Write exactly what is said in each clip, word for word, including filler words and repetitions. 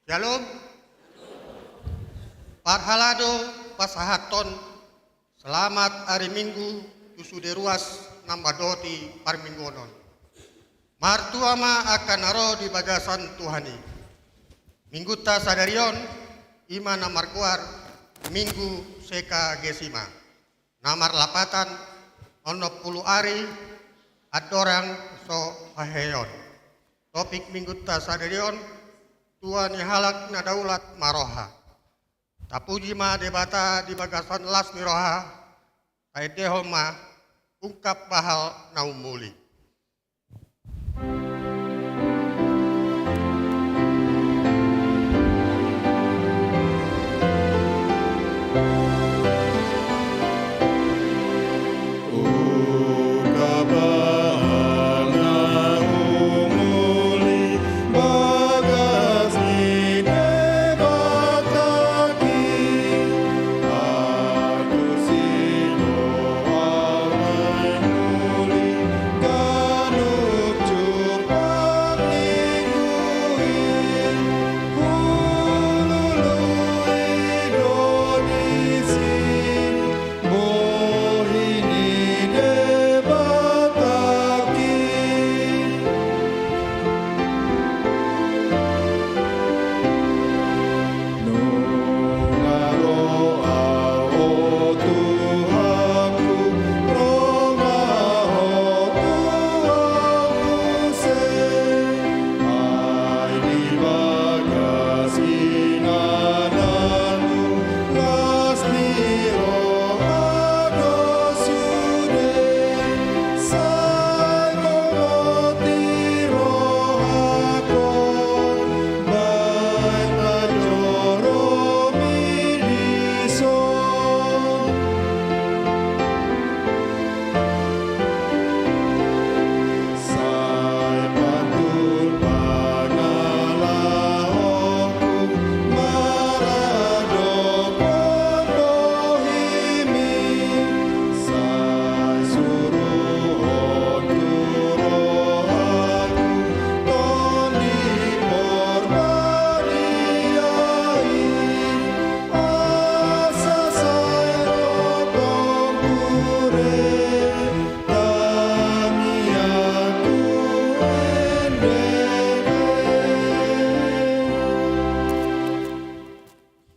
Syalom. Parhalado pasahathon selamat ari Minggu tu sude ruas na mandok di parmingguon on. Martua ma angka na ro di bagasan Tuhan i. Minggunta sadari on, i ma na margoar Minggu Sekagesima. Na marlapatan onom pulu ari andorang so haheheon. Topik Minggunta sadari on, tua ni halak na daulat ma roha. Tapuji ma Debata di bagasan las ni roha, taendehon ma ungkap bahal na umuli.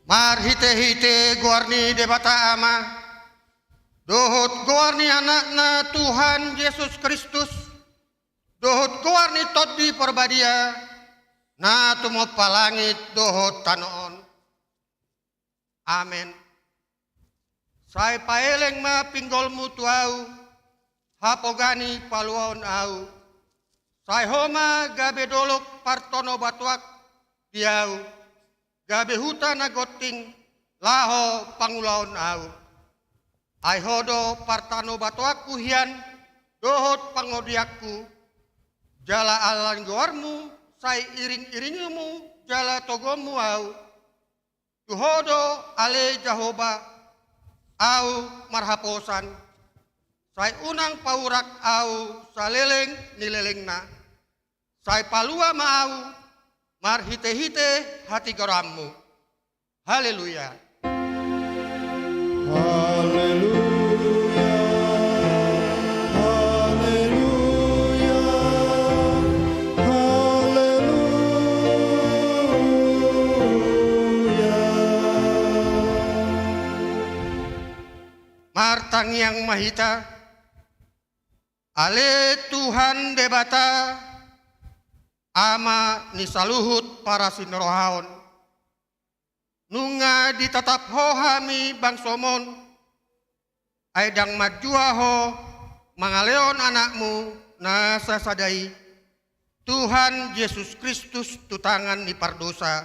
Marhitehite goar ni Debata Ama, dohot goar ni Anakna Tuhan Jesus Kristus, dohot goar ni Tondi Parbadia, na tumompa langit dohot tano on. Amen. Sai paeleng ma pinggolmu tu ahu, hapoga ni paluaon ahu. Sai ho ma gabe dolok partonobatuak di ahu, gabe huta na gonting laho pangulaon ahu. Ai ho do partonobatuanku hian dohot pangodianku, jala alani goarmu sai iringiringmu jala toguonmu ahu. Tu ho do ale Jahowa ahu marhaposan, sai unang paurak ahu saleleng ni lelengna. Sai palua ma ahu marhitehite hatigoranmu. Haleluya. Haleluya. Haleluya. Haleluya. Martangiang ma hita. Ale Tuhan Debata, Ama ni saluhut parasirohaon, nunga ditatap Ho hami bangsoMon, ai ndang manjua Ho mangalehon AnakMu na sasada i, Tuhan Jesus Kristus, tu tangan ni pardosa.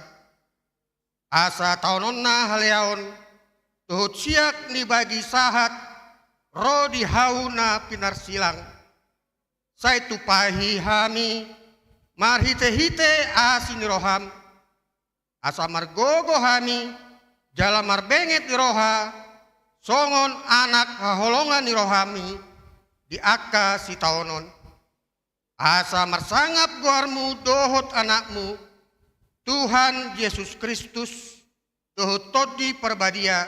Asa taononna haleaon dohot siak ni bagi sahat ro di hau na pinarsilang. Sai tumpahi hami marhitehite asi ni rohaM, asa margogo hami jala marbenget ni roha songon anak haholongan ni rohaMi di angka sitaonon. Asa marsangap goarMu dohot AnakMu, Tuhan Jesus Kristus dohot Tondi Parbadia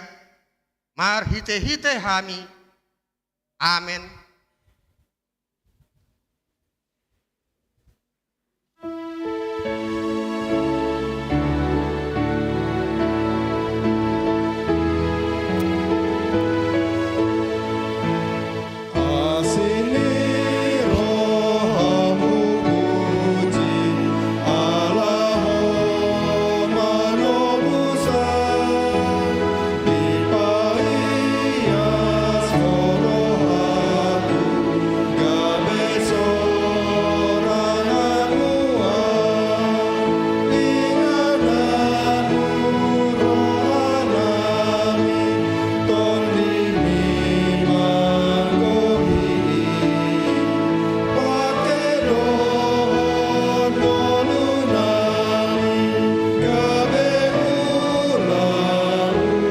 marhitehite hami. Amen. Asi ni rohamu puji, ala Ho manomusa, dipaias Ho rohaku, gabe sorangan muna. Inganan rohanami, tondimi manggohi i, pake dohot ngolunami, gabe ulaulami.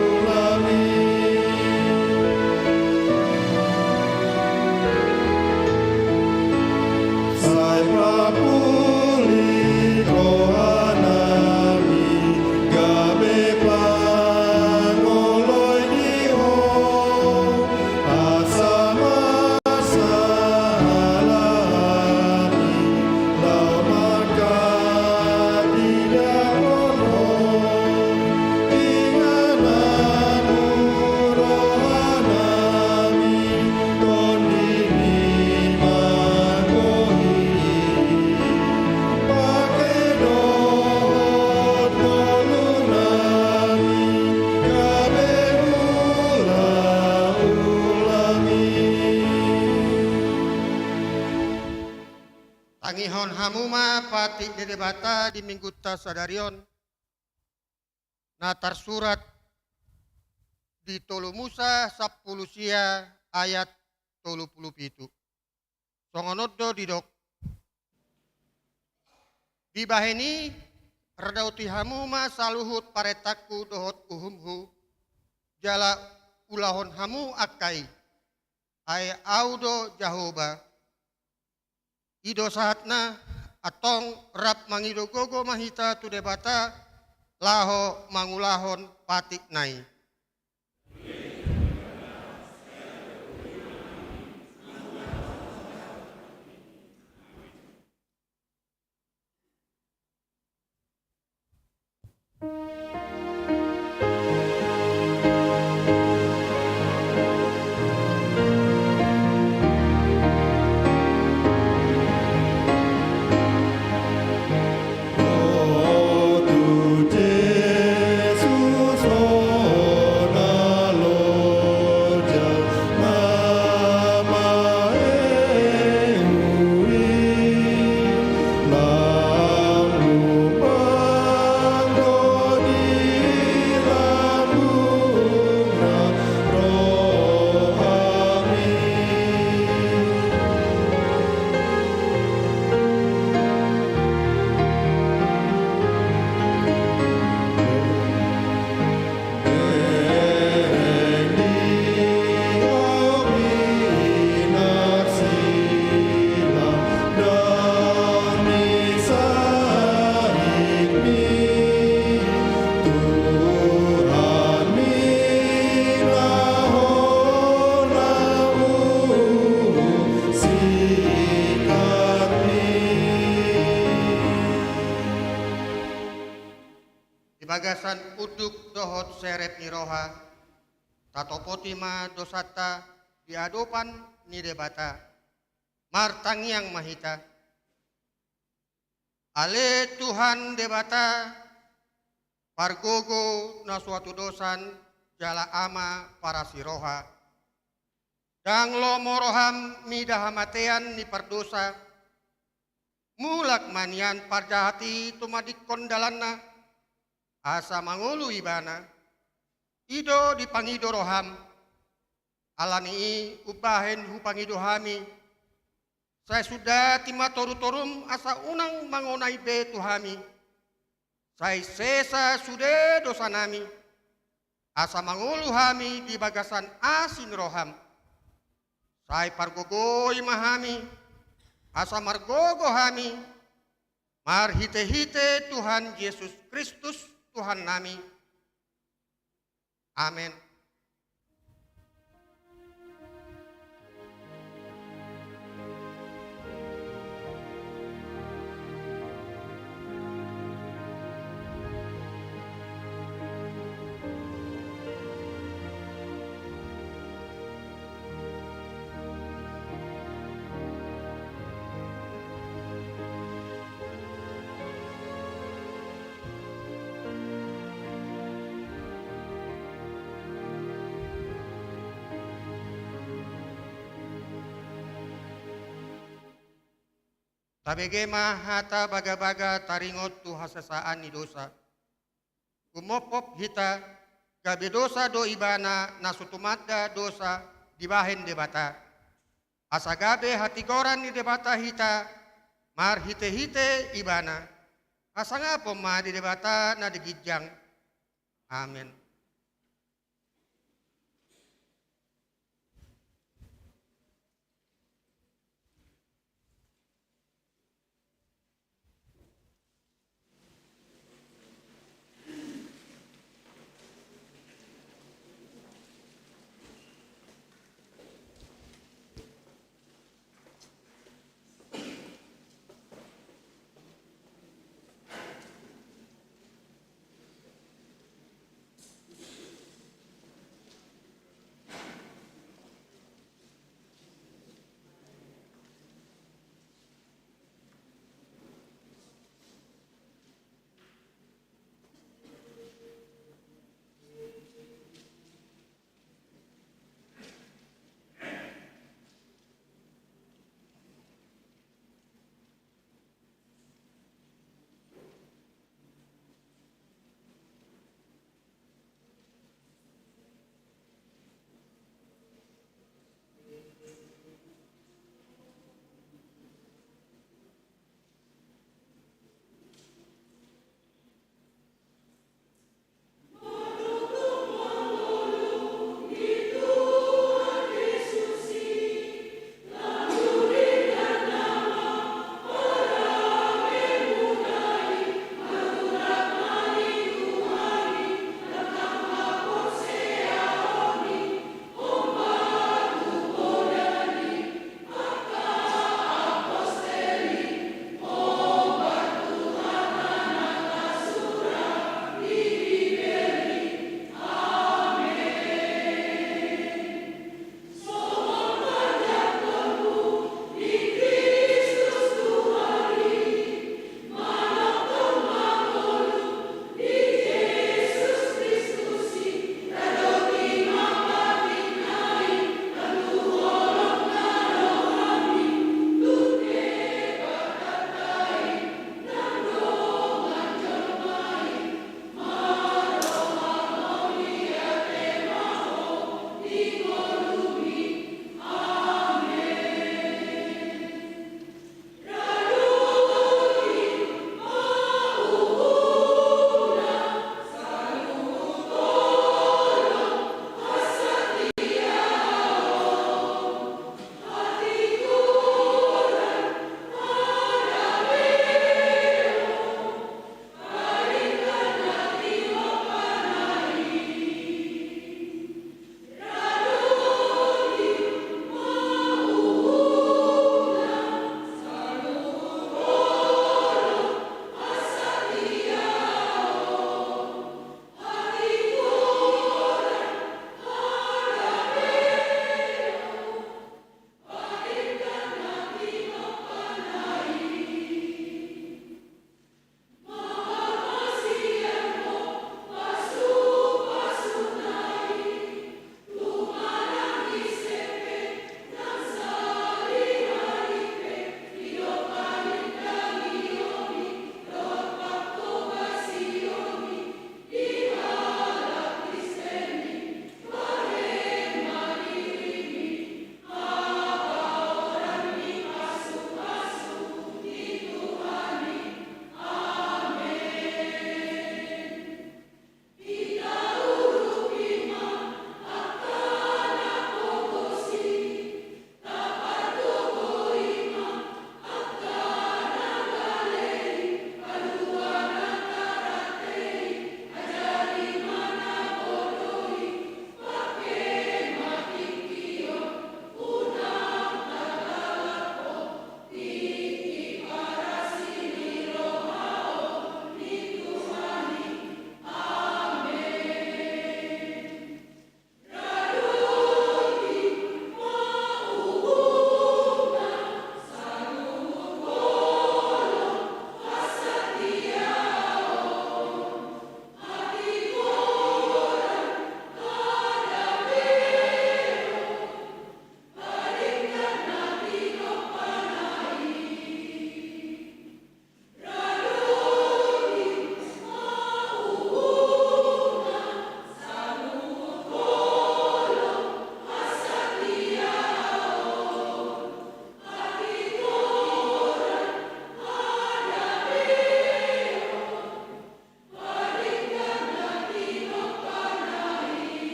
Sai papulik rohanami, gabe pangoloi di Ho, asa marsahala hami laho manghatindangkon Ho. Inganan rohanami, tondimi manggohi i, pake dohot ngolunami, gabe ulaulami. Tangihon hamu ma patik ni Debata di Minggunta sadari on, na tarsurat di Tolu Musa sampulu sia ayat tolu pulu pitu. Songon on do didok: Dibahen i, radoti hamu ma saluhut parentangku dohot uhumhu, jala ulahon hamu angka i. Ai Ahu do Jahowa. I do sahatna. Antong rap mangido gogo ma hita tu Debata laho mangulahon patikna i. Di bagasan unduk dohot serep ni roha, tatopoti ma dosanta di adopan ni Debata. Martangiang ma hita. Ale Tuhan Debata, pargogo na so hatudosan jala Ama parasi roha. Ndang lomo roham mida hamatean ni pardosa. Mulak ma nian parjahat i tumandingkon dalanna, asa mangolu ibana. I do dipangido roham. Ala ni i umbahen hupangido hami, sai sundati ma torutorum asa unang mangonai be tu hami. Sai sesa sude dosanami, asa mangolu hami di bagasan asi ni roham. Sai pargogoi ma hami, asa margogo hami, Marhite-hite Tuhan Jesus Kristus, Tuhannami. Amen. Tabege ma hata bagabaga taringot tu hasesaan ni dosa. Gumophop hita, gabe dosa do ibana na so tumanda dosa dibahen Debata. Asa gabe hatigoran ni Debata hita marhite-hite ibana. Hasangapon ma di Debata na di ginjang. Amen.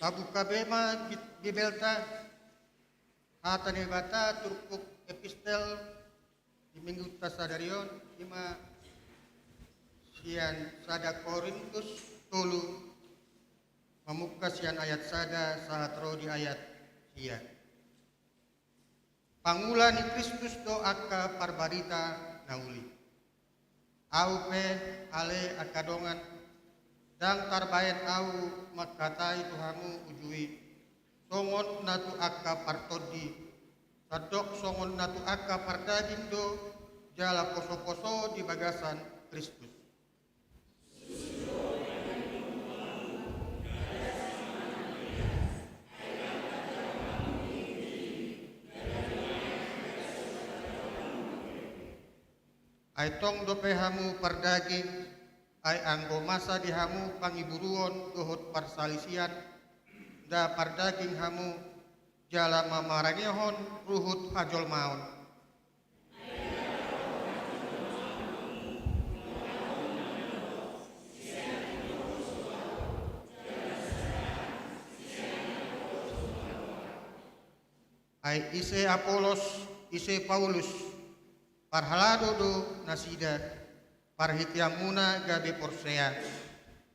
Tabuka be ma Bi-, Bibelta, hata ni Debata turpuk epistel di Minggunta sadari on, i ma sian sada Korintus tolu, mamungka sian ayat sada sahat ro di ayat sia. Pangula ni Kristus do angka parbarita na uli. Ahu pe, ale angka dongan, ndang tarbaen ahu mangkatai tu hamu uju i, songon na tu angka partondi, sandok songon na tu angka pardaging do, jala posoposo di bagasan Kristus. Ai tong dope hamu pardaging, ai anggo masa di hamu pangiburuon dohot parsalisian, nda pardaging hamu, jala mamarangehon ruhut hajolmaon. Ai ise Apolos, ise Paulus, parhalado do nasida, parhiteanmuna gabe porsea,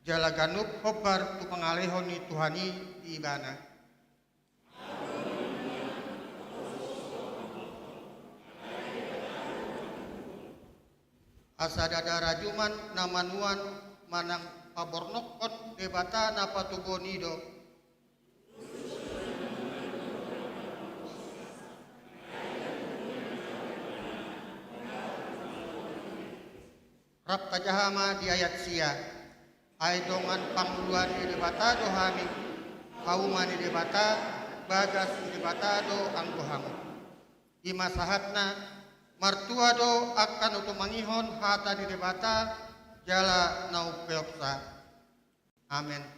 jala ganup hombar tu pangalehon ni Tuhan i di ibana. Asa ndada rajuman na manuan manang pabornongkon Debata na patubuon i do. Rap tajaha ma di ayat sia. Ai dongan panguluan ni Debata do hami, hauma ni Debata, bagas ni Debata do anggo hamu. I ma sahatna, martua do angka na tumangihon hata ni Debata, jala na umpeopsa. Amen.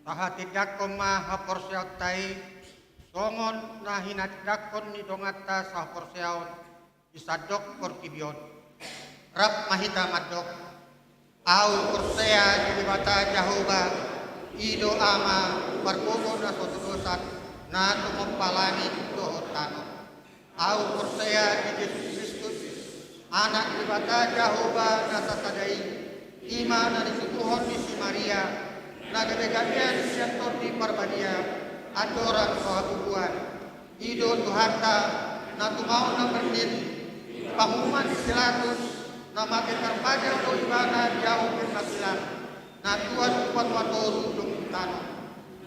Tahatindangkon ma haporseaonta i, songon na hinatindangkon ni donganta sahaporseaon di sandok portibi on. Rap ma hita mandok. Ahu porsea di Debata Jahowa, i do Ama, pargogo na so tudosan, na tumompa langit dohot tano. Ahu porsea di Jesus Kristus, Anak ni Debata Jahowa na sasada i, i ma na nitubuhon ni si Maria, na gabegabean sian Tondi Parbadia, andorang so habubuan. I do Tuhanta, na tumaon na mardiri, panguhuman ni si Pilatus, na mate tarpajal do ibana di ahu pengadilan, na tuat tu banua toru dung di tano,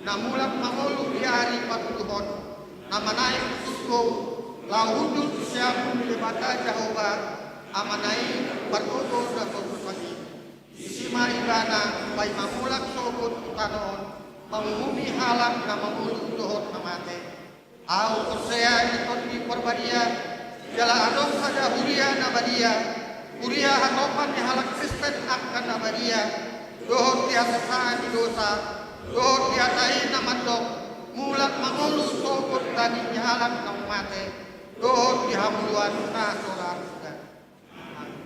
na mulak mangolu di ari patoluhon, na manaek tu surgo, laho hundul tu siamun ni Debata Jahowa, Amana i, pargogo na so tudosan i. Disi ma ibana paima mulak sogot tu tano on, manguhumi halak na mangolu dohot na mate. Ahu porsea di Tondi Parbadia, jala adong sada huria na badia, huria hatopan ni halak Kristen angka na badia, dohot di hasesaan ni dosa, dohot di hata i na mandok, mulak mangolu sogot daging ni halak na mate, dohot di hangoluan na so ra suda. Amin.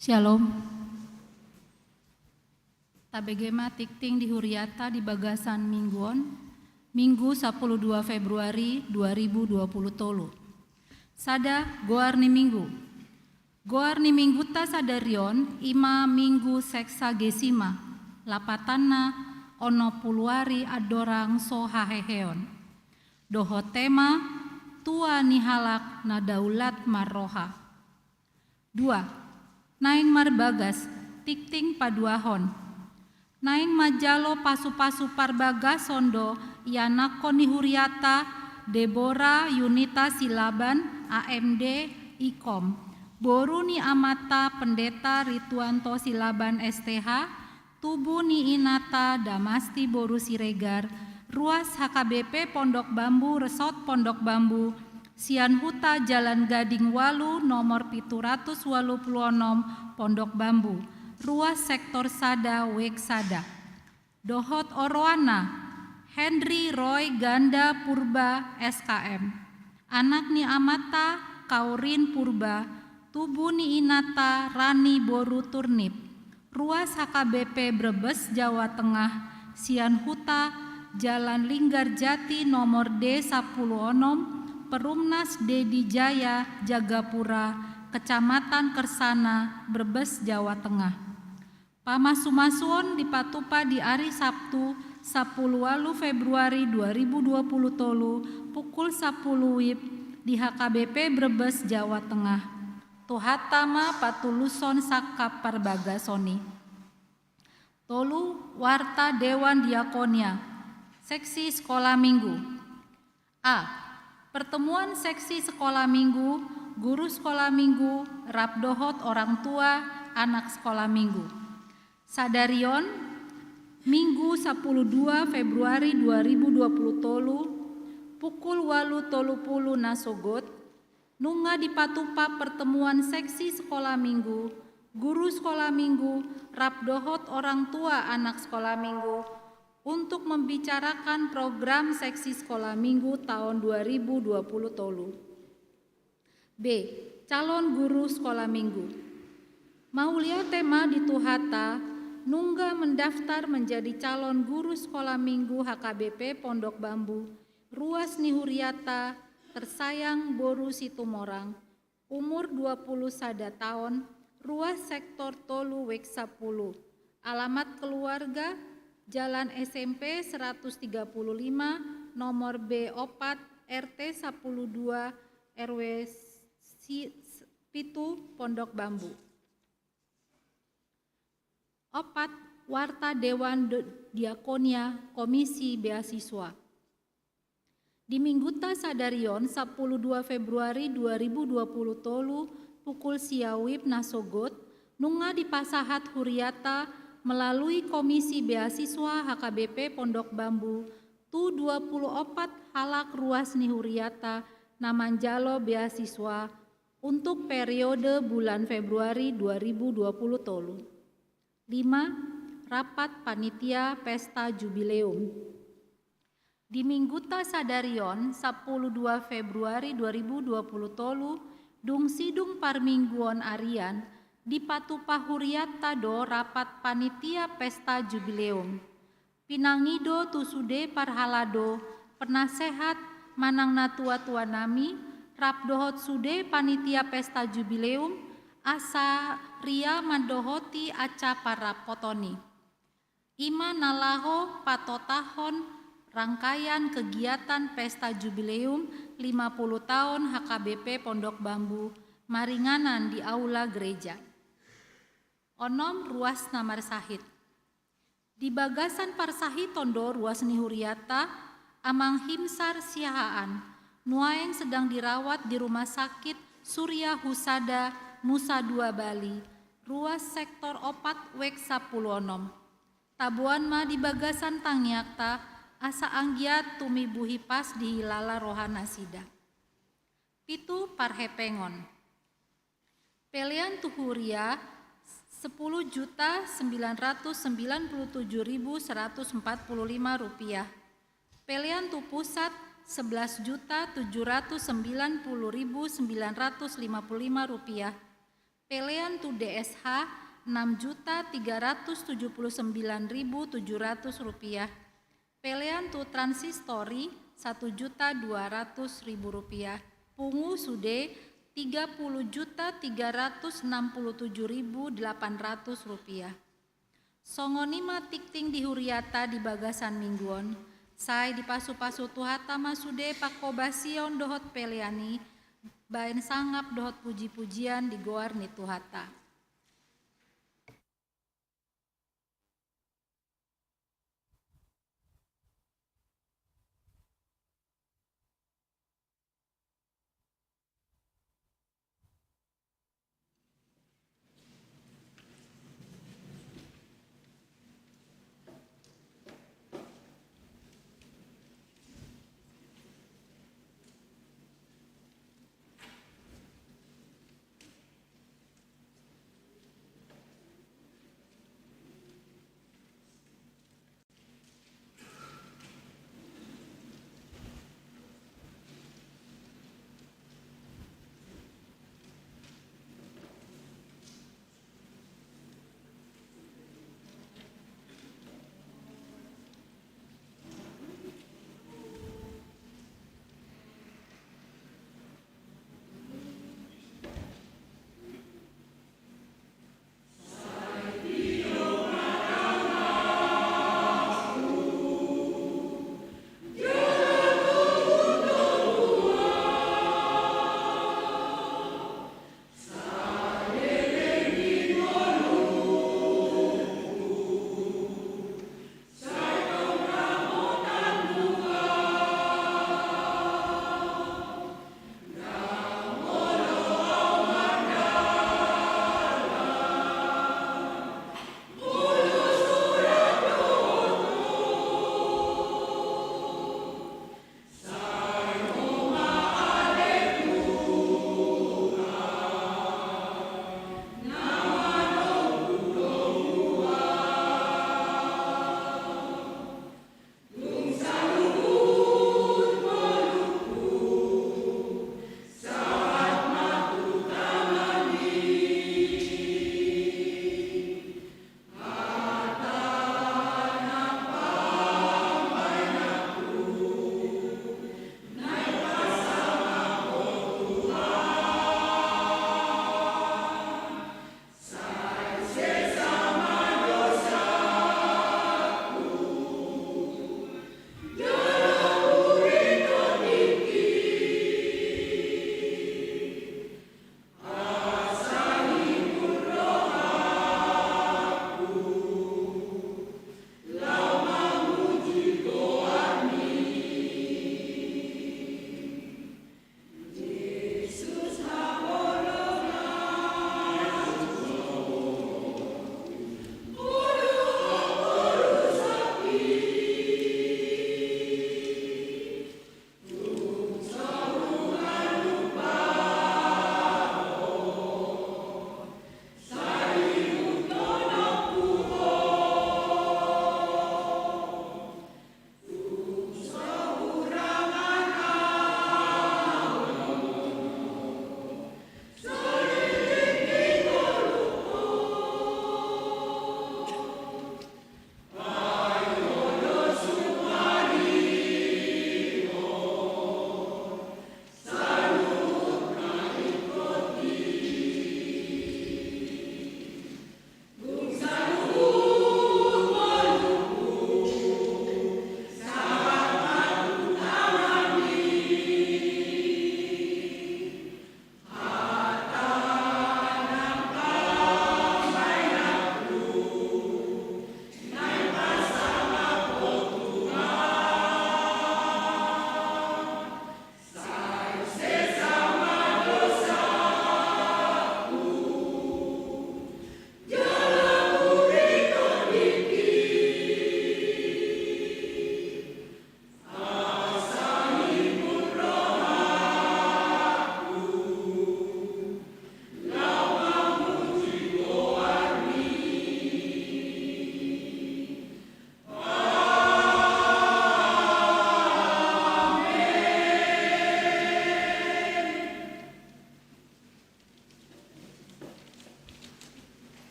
Shalom. Tabege ma tingting di huriata di bagasan minggu on, Minggu sapuluh dua Februari dua ribu dua puluh tolu. Sada, goar ni minggu. Goar ni minggunta sadari on i ma Minggu Sexagesima, lapatanna onom pulu ari andorang so haheheon. Dohot tema, tua ni halak na daulat marroha. Dua, naeng marbagas, tingting paduahon. Naeng manjalo pasupasu parbagason do ianakhon ni huriata, Debora Yunita Silaban, A M D, Ikom. Boru ni amanta Pendeta Rituanto Silaban, S T H, tubu ni inanta Damasti boru Siregar, ruas H K B P Pondok Bambu, Resort Pondok Bambu, sian huta Jalan Gading ualu, nomor pitu ratus ualu pulu onom, Pondok Bambu, ruas sektor sada, wik sada. Dohot oroanna, Henry Roy Ganda Purba, S K M. Anak ni amanta, Kaurin Purba, tubu ni inanta, Rani boru Turnip. Ruas H K B P Brebes, Jawa Tengah, sian huta Jalan Linggarjati nomor D sapuluh onom, Perumnas Dedi Jaya, Jagapura, Kecamatan Kersana, Brebes, Jawa Tengah. Pamasumasuon dipatupa di ari Sabtu, sapuluh ualu Februari dua ribu dua puluh tolu, pukul sapuluh wib, di H K B P Brebes, Jawa Tengah. Tuhanta ma patulushon sangkap parbagason i. Tolu, warta Dewan Diakonia, seksi sekolah minggu. A. Pertemuan seksi sekolah minggu, guru sekolah minggu, rap dohot orang tua anak sekolah minggu. Sadari on, Minggu sapuluh dua Februari dua ribu dua puluh tolu, pukul ualu tolu pulu na sogot, nunga dipatupa pertemuan seksi sekolah minggu, guru sekolah minggu, rap dohot orang tua anak sekolah minggu, untuk membicarakan program seksi sekolah minggu tahun dua ribu dua puluh tolu. B. Calon guru sekolah minggu. Mauliate ma di Tuhanta, nunga mendaftar menjadi calon guru sekolah minggu H K B P Pondok Bambu, ruas ni huriata, tersayang boru Situmorang, umur dua puluh sada taon, ruas sektor tolu wik sapuluh. Alamat keluarga, Jalan S M P seratus tiga puluh lima, nomor B opat, R T sapuluh dua, R W si-, s-, pitu, Pondok Bambu. Opat, warta Dewan Do-, Diakonia Komisi Beasiswa. Di minggunta sadari on, sapuluh dua Februari dua ribu dua puluh tolu, pukul sia wib na sogot, nunga dipasahat huriata melalui Komisi Beasiswa H K B P Pondok Bambu, tu dua puluh opat halak ruas ni huriata na manjalo beasiswa untuk periode bulan Februari dua ribu dua puluh tolu. Lima, rapat panitia pesta jubileum. Di minggunta sadari on, sapuluh dua Februari dua ribu dua puluh tolu, dung sidung parmingguon arian, dipatupa huriatta do rapat panitia pesta jubileum. Pinangido tu sude parhalado, penasehat, manang natua-tua nami, rap dohot sude panitia pesta jubileum, asa ria mandohoti acara parrapoton i. I ma na laho patotahon rangkaian kegiatan pesta jubileum lima puluh taon H K B P Pondok Bambu, maringanan di aula gereja. Onom, ruas na marsahit. Di bagasan parsahiton do ruas ni huriatta, Amang Himsar Siahaan, nuaeng sedang dirawat di Rumah Sakit Surya Husada, Nusa Dua Bali, ruas sektor opat wek sapuluh onom. Taboan ma di bagasan tangiangta, asa anggiat tumibuhi pas dihilala roha nasida. Pitu, parhepengon. Pelean tu huria, sepuluh juta sembilan ratus sembilan puluh tujuh ribu seratus empat puluh lima rupiah. Pelean tu pusat, sebelas juta tujuh ratus sembilan puluh ribu sembilan ratus lima puluh lima rupiah. Pelean tu D S H, enam juta tiga ratus tujuh puluh sembilan ribu tujuh ratus rupiah. Pelean tu Trans History, satu juta dua ratus ribu rupiah. Pungu sude, tiga puluh juta tiga ratus enam puluh tujuh ribu delapan ratus rupiah. Songon i ma tingting di huriata di bagasan minggu on, sai dipasupasu Tuhanta ma sude panghobasion dohot pelean i, bahen sangap dohot pujipujian di goar ni Tuhanta.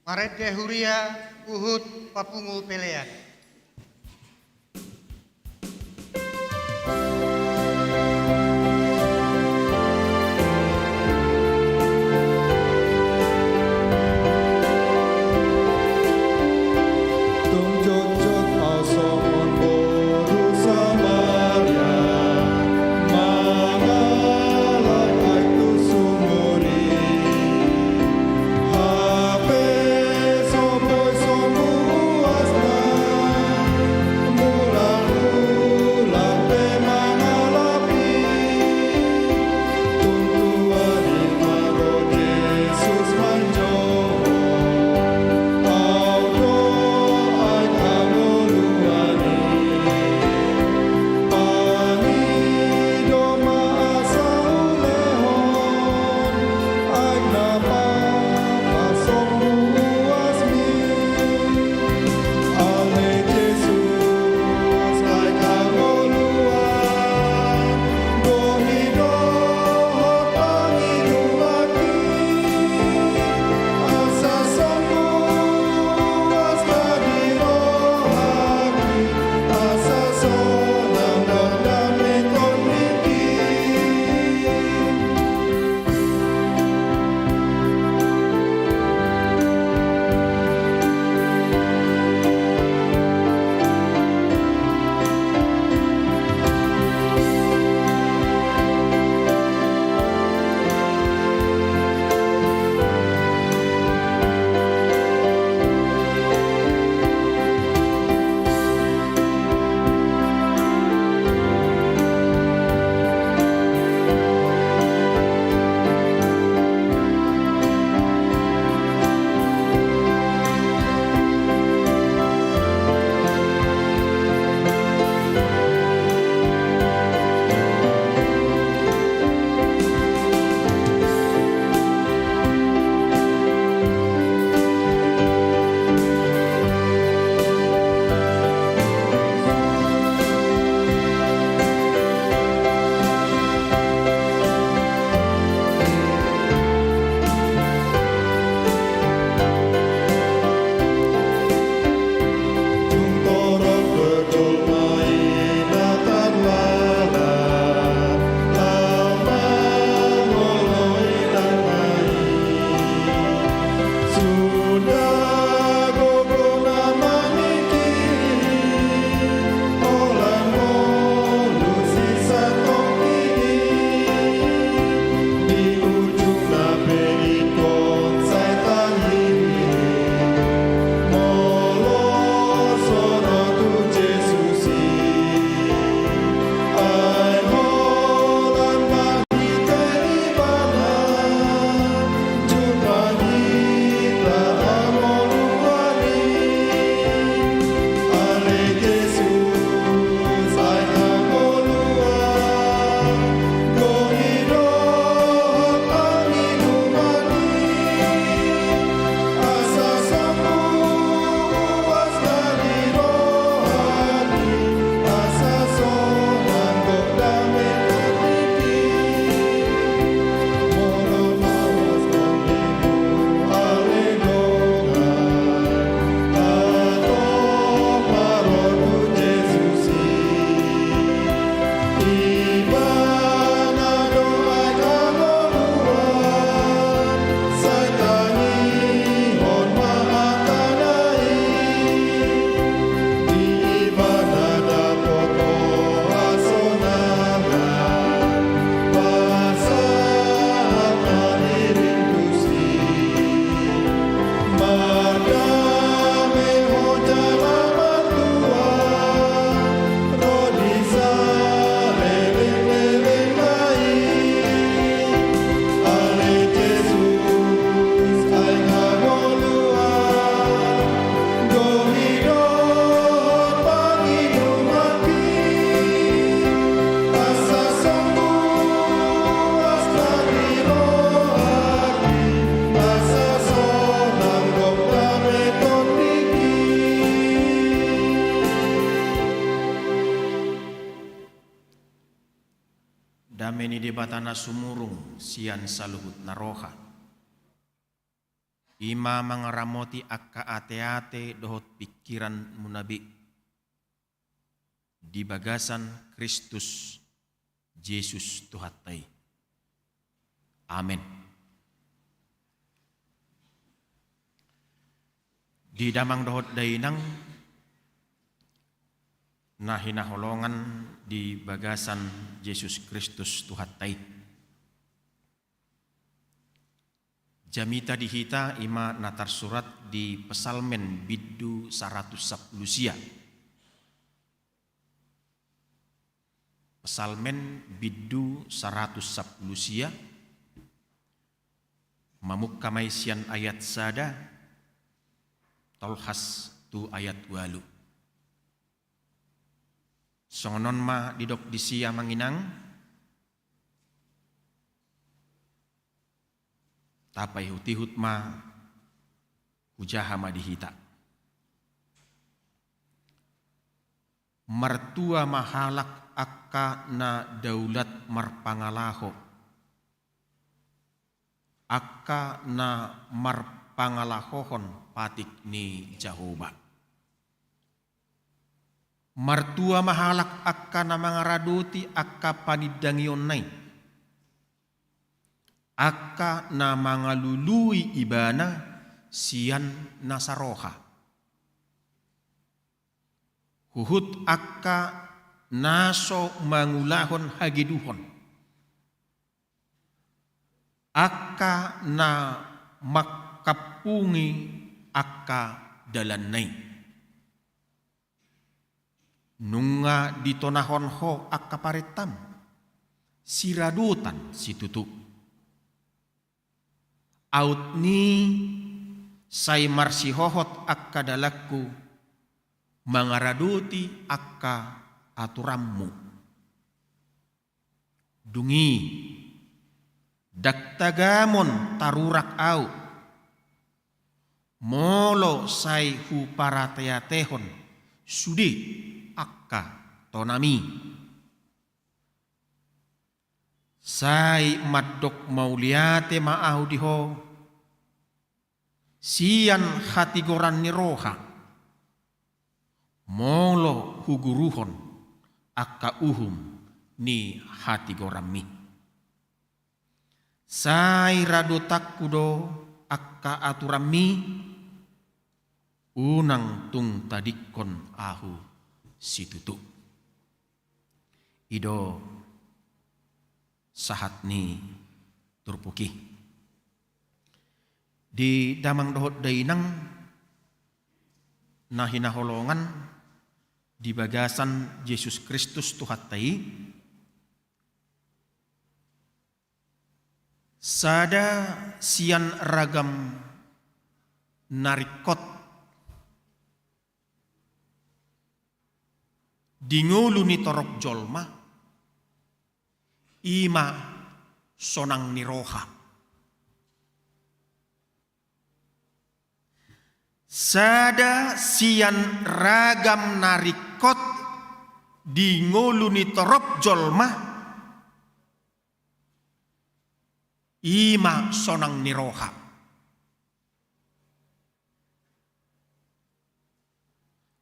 Marende huria huhut papungu pelean. Dame ni Debata na sumurung sian saluhut na roha. I ma mangaramoti angka ateate dohot pingkiranmuna be di bagasan Kristus Jesus Tuhanta i. Amen. Di damang dohot dainang na hinaholongan di bagasan Jesus Kristus Tuhanta i. Jamita di hita i ma na tarsurat di Psalmen bindu saratus sampulu sia. Psalmen bindu saratus sampulu sia, mamungka ma i sian ayat sada, tolhas tu ayat ualu. Songon on ma didok disi, amang inang, tapaihut-ihut ma, hujaha ma di hita. Martua ma halak angka na daulat marpangalaho, angka na marpangalahohon patik ni Jahowa. Martua ma halak angka na mangaradoti angka panindangionna i, angka na mangalului ibana sian nasa roha. Huhut angka na so mangulahon hageduhon, angka na mangkampungi angka dalanna i. Nunga ditonahon Ho angka parentam, siradotan situtu. Aut ni sai marsihohot angka dalanku, mangaradoti angka aturanmu. Dung i, ndang tagamon tarurak ahu, molo sai huparateatehon sude angka tonami. Sai mandok mauliate ma ahu di Ho, sian hatigoran ni roha, molo huguruhon angka uhum ni hatigoranmi. Sai radotanku do angka aturanmi, unang tung tadingkon ahu situtu. I do sahat ni turpuk i. Di damang dohot dainang na hinaholongan di bagasan Jesus Kristus Tuhanta i, sada sian ragam na ringkot di ngolu ni torop jolma, i ma sonang ni roha. Sada sian ragam na ringkot di ngolu ni torop jolma, i ma sonang ni roha.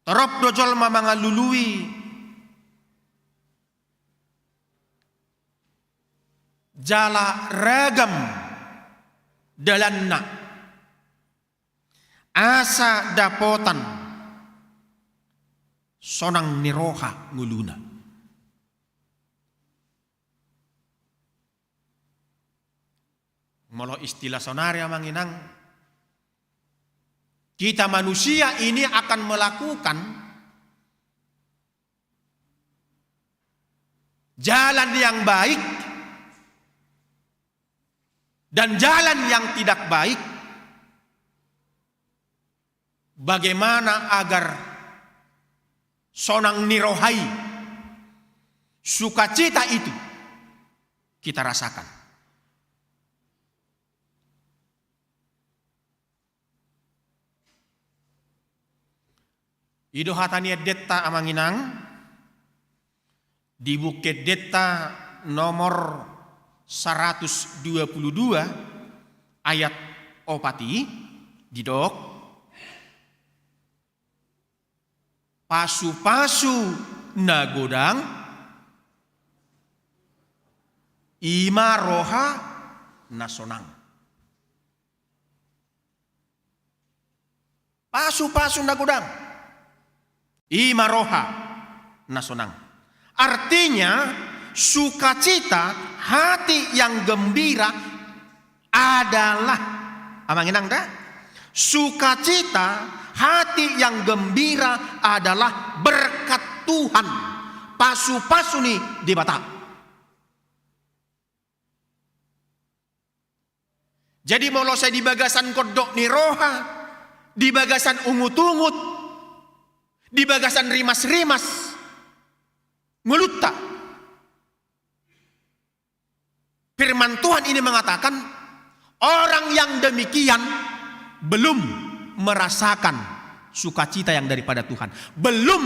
Torop do jolma mangalului, jala ragam dalanna asa dapotan sonang ni roha ngoluna. Molo istilah sonari, amang inang, kita manusia ini akan melakukan jalan yang baik dan jalan yang tidak baik, bagaimana agar sonang ni roha i, sukacita itu kita rasakan. I do hata ni endenta, amang inang, di Buku Endenta nomor saratus dua pulu dua, ayat opat i, Didok, pasu-pasu na godang, i ma roha na sonang. Pasu-pasu na godang, i ma roha na sonang. Artinya, sukacita, hati yang gembira adalah, amang inang da, sukacita, hati yang gembira adalah berkat Tuhan, pasu-pasu ni Debata. Jadi molo sai di bagasan gondok ni roha, di bagasan ungut-ungut, di bagasan rimas-rimas ngolunta, firman Tuhan ini mengatakan, orang yang demikian belum merasakan sukacita yang daripada Tuhan, belum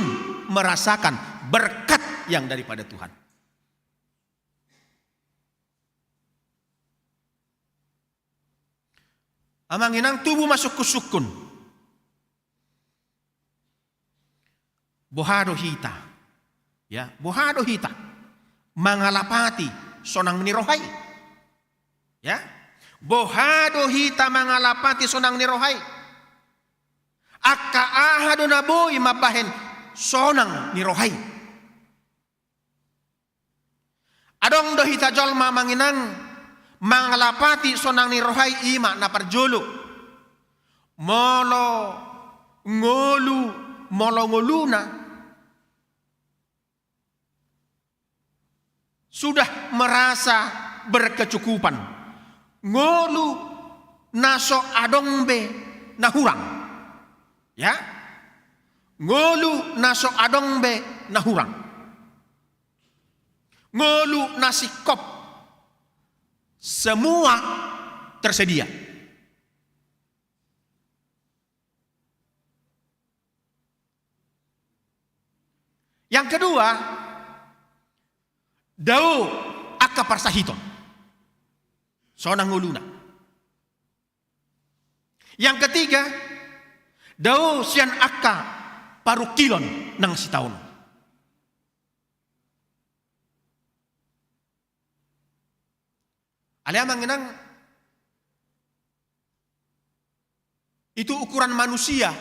merasakan berkat yang daripada Tuhan. Amang inang, tubu ma sungkun-sungkun. Boha do hita? Ya, boha do hita mangalapati sonang ni roha i? Ya. Boha do hita mangalapati sonang ni roha i? Angka aha do na boi mambahen sonang ni roha i? Adong do hita jolma, amang inang, mangalapati sonang ni roha i, i ma na parjolo. Molo ngolu, molo ngoluna sudah merasa berkecukupan, ngolu na so adong be na hurang. Ya. Ngolu na so adong be na hurang. Ngolu na singkop. Semua tersedia. Yang kedua, dao angka parsahiton. Sonang ngoluna. Yang ketiga, dao sian angka parungkilon nang sitaonon. Alai amang inang, itu ukuran manusia.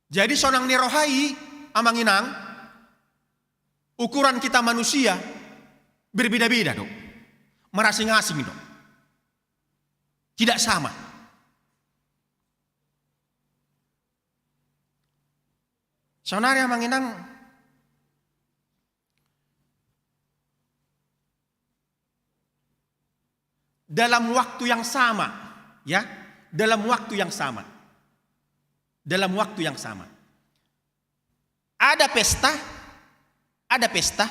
Jadi sonang ni roha i, amang inang, ukuran kita manusia berbeda-beda do. Marasing-asing do. Tidak sama. Saonari amang inang, dalam waktu yang sama, ya, dalam waktu yang sama, dalam waktu yang sama, ada pesta, ada pesta,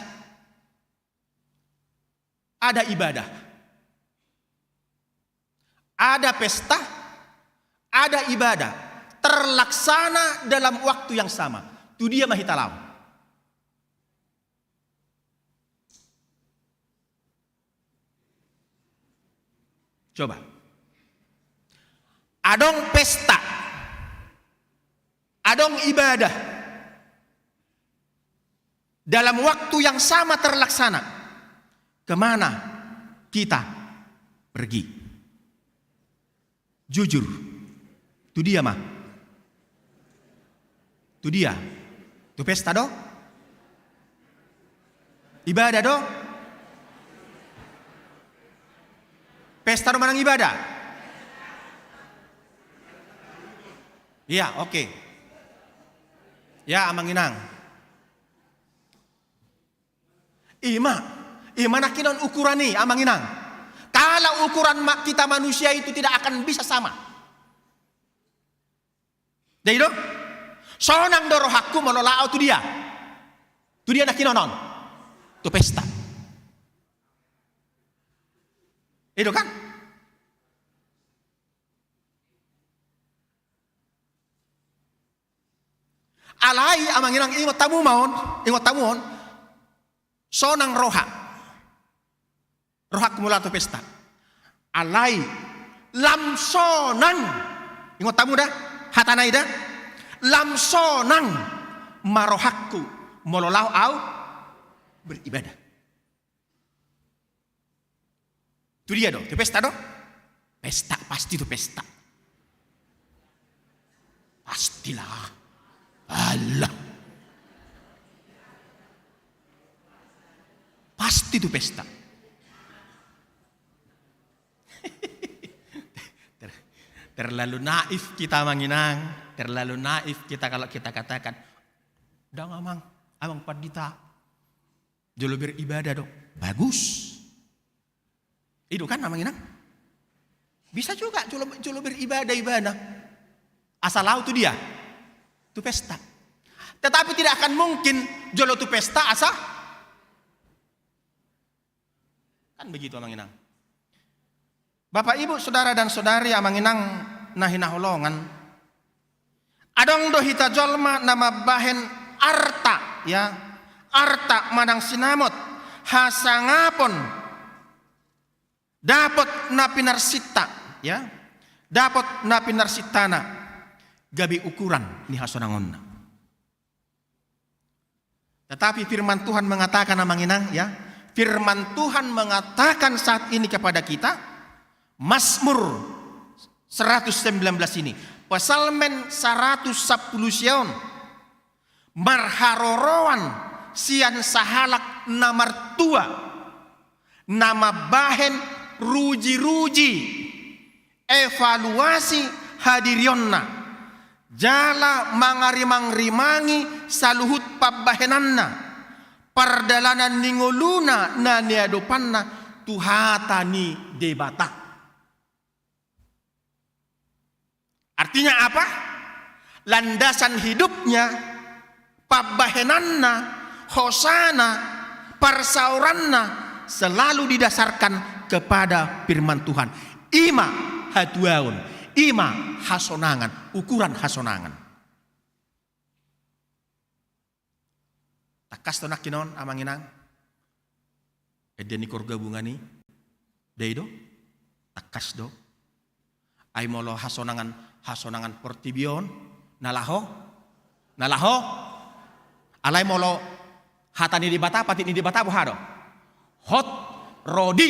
ada ibadah. Ada pesta, ada ibadah, terlaksana dalam waktu yang sama. Tu dia ma hita laho? Coba. Adong pesta, adong ibadah, dalam waktu yang sama terlaksana. Kemana kita pergi? Jujur. Tu dia ma? Tu dia? Tu pesta do? Ibadah do? Pesta do manang ibadah? Iya, oke. Ya, amang inang. Ima, ima na hinon ukuran i, amang inang. Kalau ukuran ma-, kita manusia itu tidak akan bisa sama. Jadi do, sonang do rohangku molo laho tu dia? Tu dia na hinon on? Tu pesta. I do kan? Alai amang inang, ingot hamu ma on, ingot hamu on, sonang roha. Rohangku molo laho tu pesta. Alai lam sonang, ingot hamu da hatana i da, lam sonang ma rohangku molo laho au beribadah. Tu dia do? Tu pesta do? Pesta, pasti tu pesta. Pastilah. Alah. Pasti tu pesta. Ter- terlalu naif kita, Amang Inang. Terlalu naif kita kalau kita katakan, "Dang, Amang, Amang Pandita, jolo beribadah do." Bagus. I do kan, Amang Inang? Bisa juga jolo, jolo beribadah ibana. Asal laho tu dia? Tu pesta. Tetapi tidak akan mungkin jolo tu pesta asa. Kan begitu, Amang Inang. Bapak, Ibu, saudara dan saudari, Amang Inang na hinaholongan. Adong do hita jolma na mambahen arta, ya. Arta manang sinamot, hasangapon, dapot na pinarsinta, ya. Dapot na pinarsintana gabe ukuran ni hasonangonna. Tetapi firman Tuhan mengatakan, Amang Inang, ya, firman Tuhan mengatakan saat ini kepada kita, Mazmur seratus sembilan belas ini, Psalmen saratus sampulu sia on, marharoroan sian sahalak na martua, na mambahen ruji-ruji, evaluasi hadirionna, jala mangarimang-rimangi saluhut pambahenanna, pardalanan ni ngoluna na niadopanna tu hata ni Debata. Artinya apa? Landasan hidupnya, pambahenanna, hosana, parsaoranna selalu didasarkan kepada firman Tuhan. I ma hatuaon, i ma hasonangan, ukuran hasonangan. Tangkas do nangkin on, Amang Inang? Ende ni koor gabungan i, da i do? Tangkas do. Ai molo hasonangan, hasonangan portibi on, na laho? Na laho? Alai molo hata ni Debata, patik ni Debata, boha do? Hot ro di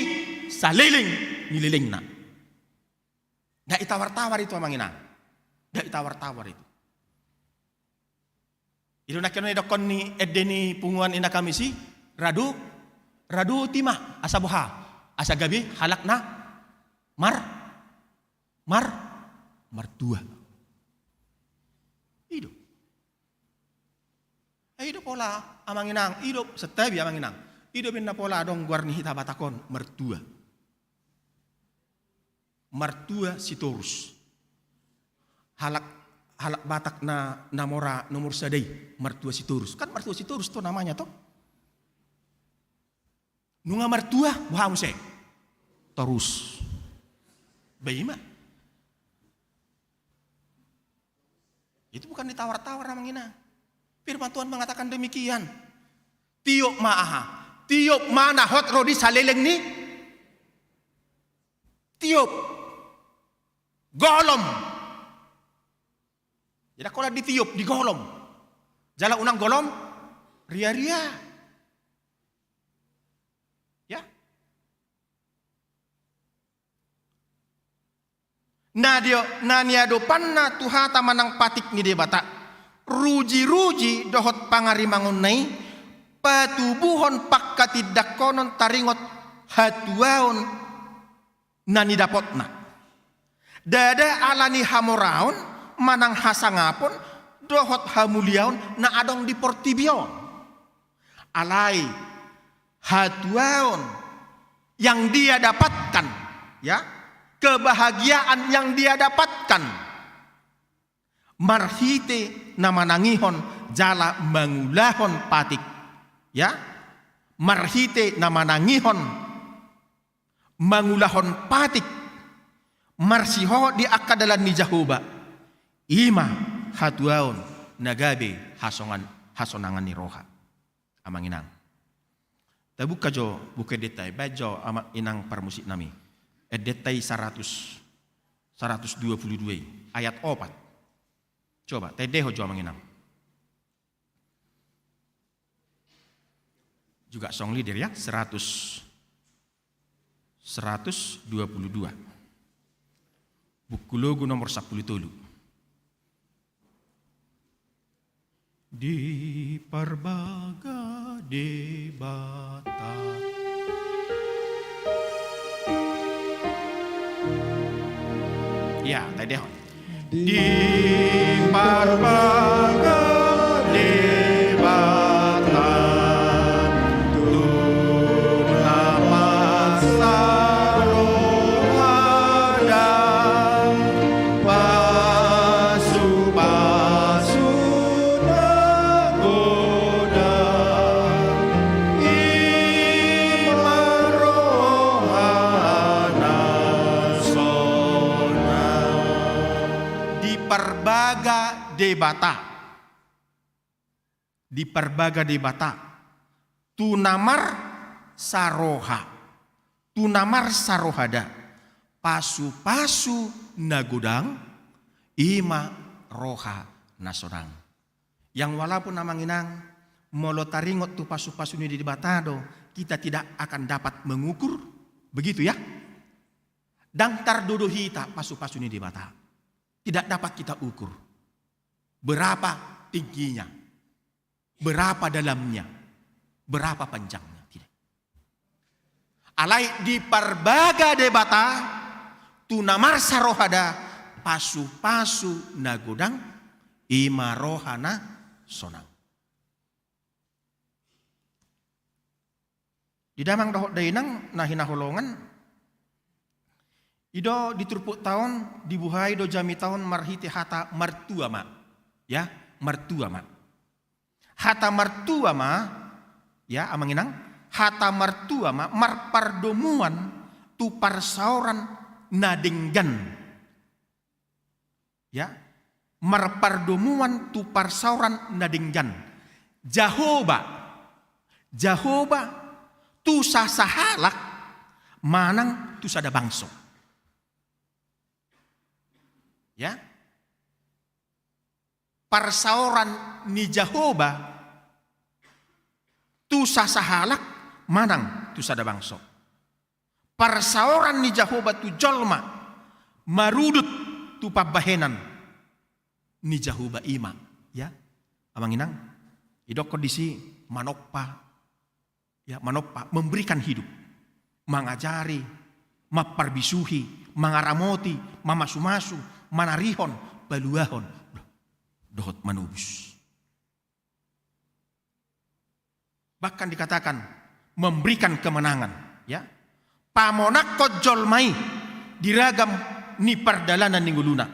saleleng ni lelengna. Nda ditawar-tawar itu, Amang Inang. Nda ditawar-tawar itu. I do nangkin on didokkon ni ende ni punguan Inang Kamisi, radu, radu ti ma, asa boha? Asa gabe halak na mar, mar, martua. I do. Ai i do pola, Amang Inang, i do, santabi, Amang Inang. I do umbahen na pola adong goar ni hita Batak on, martua. Martua Sitorus. Halak, halak Batak na, na mora nomor sada i, martua Sitorus. Kan martua Sitorus to namanya to? Nunga martua, boha muse? Torus. Ba i ma. Itu bukan ditawar-tawar, Amang Inang. Firman Tuhan mengatakan demikian. Tiop ma aha? Tiop ma na hot ro di saleleng ni. Tiop. Golom. Jadi, holan ditiop, digolom. Jala unang golom riaria. Ya. Na dio, na niadopanna tu hata manang patik ni Debata, ruji-ruji dohot pangarimangonna i, patubuhon pangkatindangkonon taringot hatuaon na nidapotna. Ndada ala ni hamoraon manang hasangapon dohot hamuliaon na adong di portibi on. Alai hatuaon yang dia dapatkan, ya, kebahagiaan yang dia dapatkan marhite na manangihon jala mangulahon patik, ya, marhite na manangihon mangulahon patik marsihohot di angka dalan ni Jahowa, i ma hatuaon na gabe hasongan-, hasonangan ni roha. Amang Inang. Tabuka jo buku endenta i, baen jo Amang Inang parmusiknami. Endenta i saratus, saratus dua pulu dua i, ayat opat. Coba, taendehon jo amang inang. Juga song leader ya, seratus, seratus dua puluh dua. Buku Logu nomor sampulu tolu. Diparbaga Debata. Ya, taendehon. Diparbaga Debata tu na marsaroha da, pasupasu na godang, i ma rohana sonang. Diparbaga Debata. Diparbaga Debata tu na marsaroha, tu na marsaroha da, pasupasu na godang, i ma roha na sonang. Yang walaupun amang inang, molo taringot tu pasupasu ni Debata do, kita tidak akan dapat mengukur, begitu ya? Ndang tardodo hita pasupasu ni Debata. Tidak dapat kita ukur berapa tingginya, berapa dalamnya, berapa panjangnya. Tidak. Alai diparbaga Debata tu na marsaroha da, pasupasu na godang, i ma roha na sonang. Di damang dohot dainang na hinaholongan, i do di turpukta on, dibuhai do jamita on marhite hata martua ma. Ya, martua ma. Hata martua ma, ya amang inang, hata martua ma marpardomuan tu parsaoran na denggan. Ya, marpardomuan tu parsaoran na denggan. Jahowa, Jahowa tu sasahalak manang tu sada bangso. Ya. Parsaoran ni Jahowa tu sasahalak manang tu sada bangso. Parsaoran ni Jahowa tu jolma marudut tu pambahenan ni Jahowa i ma. Ya, amang inang, idokkon disi manompa, ya, manompa, memberikan hidup, mangajari, mamparbisuhi, mangaramoti, mamasumasu, manarihon, paluahon, dohot manobus. Bahkan dikatakan memberikan kemenangan, ya. Pamonangkon jolma i di ragam ni pardalanan ni ngoluna.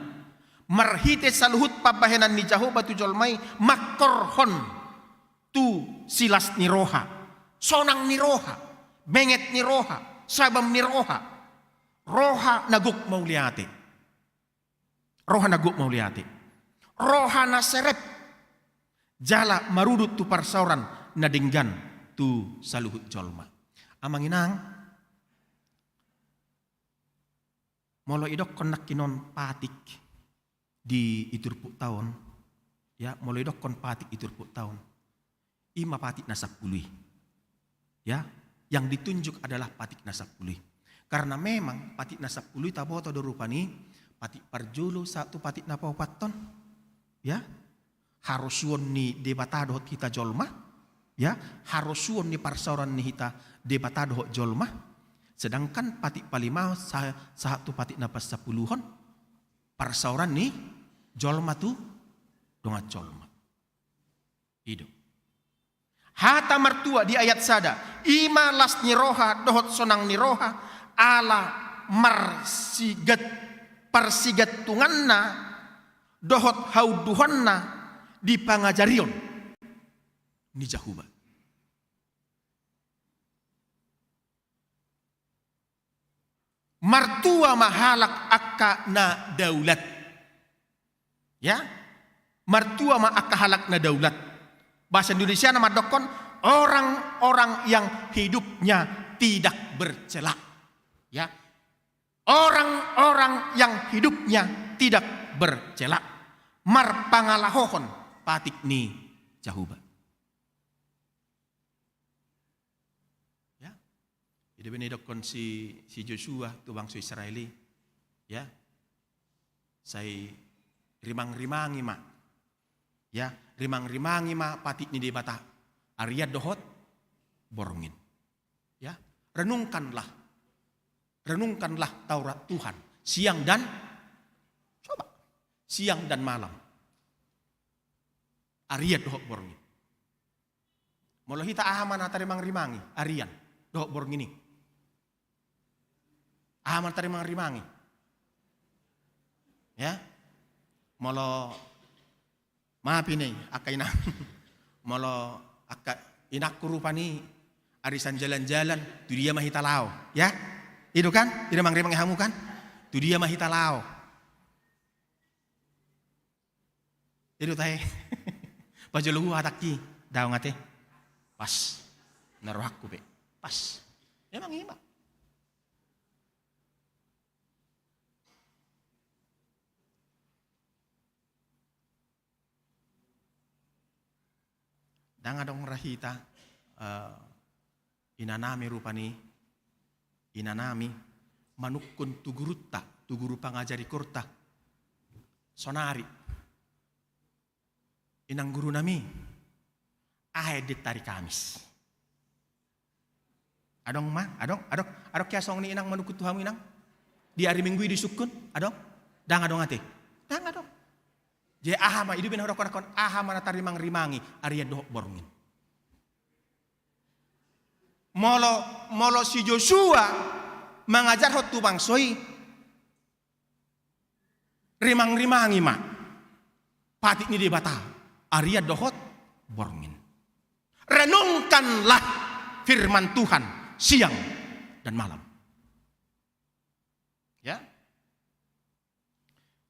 Marhite saluhut pambahenan ni Jahowa tu jolma i mangkorhon tu silas ni roha, sonang ni roha, benget ni roha, sabam ni roha, roha na gok mauliate. Roha na gok mauliate. Roha na serep. Jala marudut tu parsaoran na denggan tu saluhut jolma. Amang inang, molo idokkon nangkinon patik di i turpukta on, ya, molo idokkon patik i turpukta on, i ma patik na sampulu i. Ya, yang ditunjuk adalah patik na sampulu i. Karena memang patik na sampulu i taboto do rupani patik parjolo sahat tu patik na paopathon. Ya, harosuon ni Debata dohot hita jolma. Ya, harosuon ni parsaoran ni hita Debata dohot jolma. Sedangkan patik palimahon sa-, sahat tu patik na pasampuluhon, parsaoran ni jolma tu dongan jolma. I do. Hata martua di ayat sada, i ma las ni roha dohot sonang ni roha, ala marsigat-, parsigantunganna dohot haunduhonna di pangajarion ni Jahowa. Martua ma halak angka na daulat. Ya. Martua ma angka halak na daulat. Bahasa Indonesiana mandokkon orang-orang yang hidupnya tidak bercela. Ya. Orang-orang yang hidupnya tidak bercela, marpangalahohon patik ni Jahowa. Ya. Jadi, bene didokkon si, si Josua tu bangso Israel i, ya, sai rimang-rimangi ma, ya, rimang-rimangi ma patik ni Debata, arian dohot borngin. Ya, renungkanlah, renungkanlah Taurat Tuhan siang dan, coba, siang dan malam, arian dohot borngin. Molo hita, aha ma na tarimang-rimangi arian dohot borngin i? Aha ma na tarimang-rimangi? Ya. Molo, maaf i, angka inang. Molo angka inangku rupani, arisan jalan-jalan, tu dia ma hita laho, ya? I do kan? Tarimang-rimangi hamu kan? Tu dia ma hita laho. I do tahe. Pajolo hu hatangki, daong ate. Pas. Na rohangku pe. Pas. Emang i ma. Ndang adong ra hita, eh, inanami rupani, inanami manungkun tu gurunta, tu guru pangajarikonta. Sonari, inang gurunami, aha endenta ari Kamis? Adong ma, adong, adong, adong hea songon i inang manungkun tu hamu inang? Di ari Minggu i disungkun, adong? Ndang adong ate. Ndang adong. Jadi aha ma, i do bene hudokkon, aha ma na tarimang-rimangi arian dohot borngin? Molo, molo si Josua mangajarhon tu bangso i, rimang-rimangi ma patik ni Debata, arian dohot borngin. Renungkanlah firman Tuhan siang dan malam. Ya.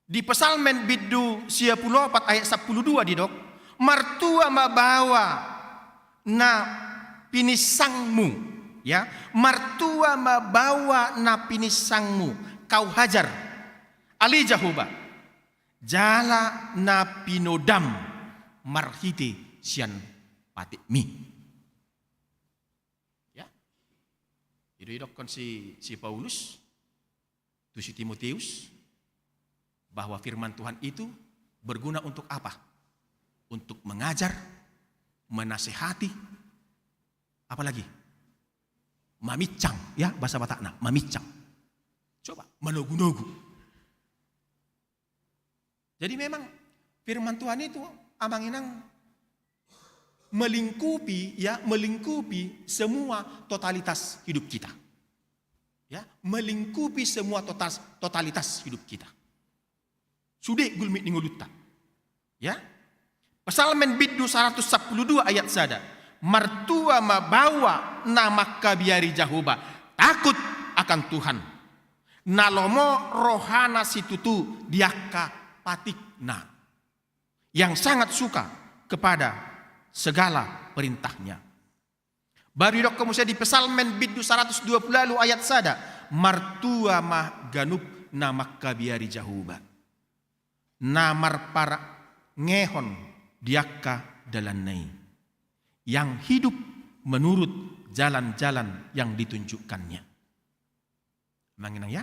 Di Psalmen bindu sia pulu opat ayat sampulu dua didok, martua ma baoa na pininsangmu, ya, martua ma baoa na pininsangmu, kau hajar, ale Jahowa, jala na pinodam marhite sian patikmi. Ya. I do didokkon si, si Paulus tu si Timoteus, bahwa firman Tuhan itu berguna untuk apa? Untuk mengajar, menasehati, apalagi? Maminsang, ya, bahasa Batakna, maminsang. Coba, manogu-nogu. Jadi memang firman Tuhan itu, amang inang, melingkupi, ya, melingkupi semua totalitas hidup kita. Ya, melingkupi semua totas-, totalitas hidup kita. Sude gulmit ni ngolunta. Ya. Psalmen bindu saratus sampulu dua ayat sada. Martua ma baoa na mangkabiari Jahowa, takut akan Tuhan. Na lomo rohana situtu di angka patikna, yang sangat suka kepada segala perintahnya. Baru didokkon muse di Psalmen bindu saratus dua pulu ualu ayat sada, martua ma ganup na mangkabiari Jahowa, na marparngehon di angka dalanna i, yang hidup menurut jalan-jalan yang ditunjukkannya. Amang inang, ya.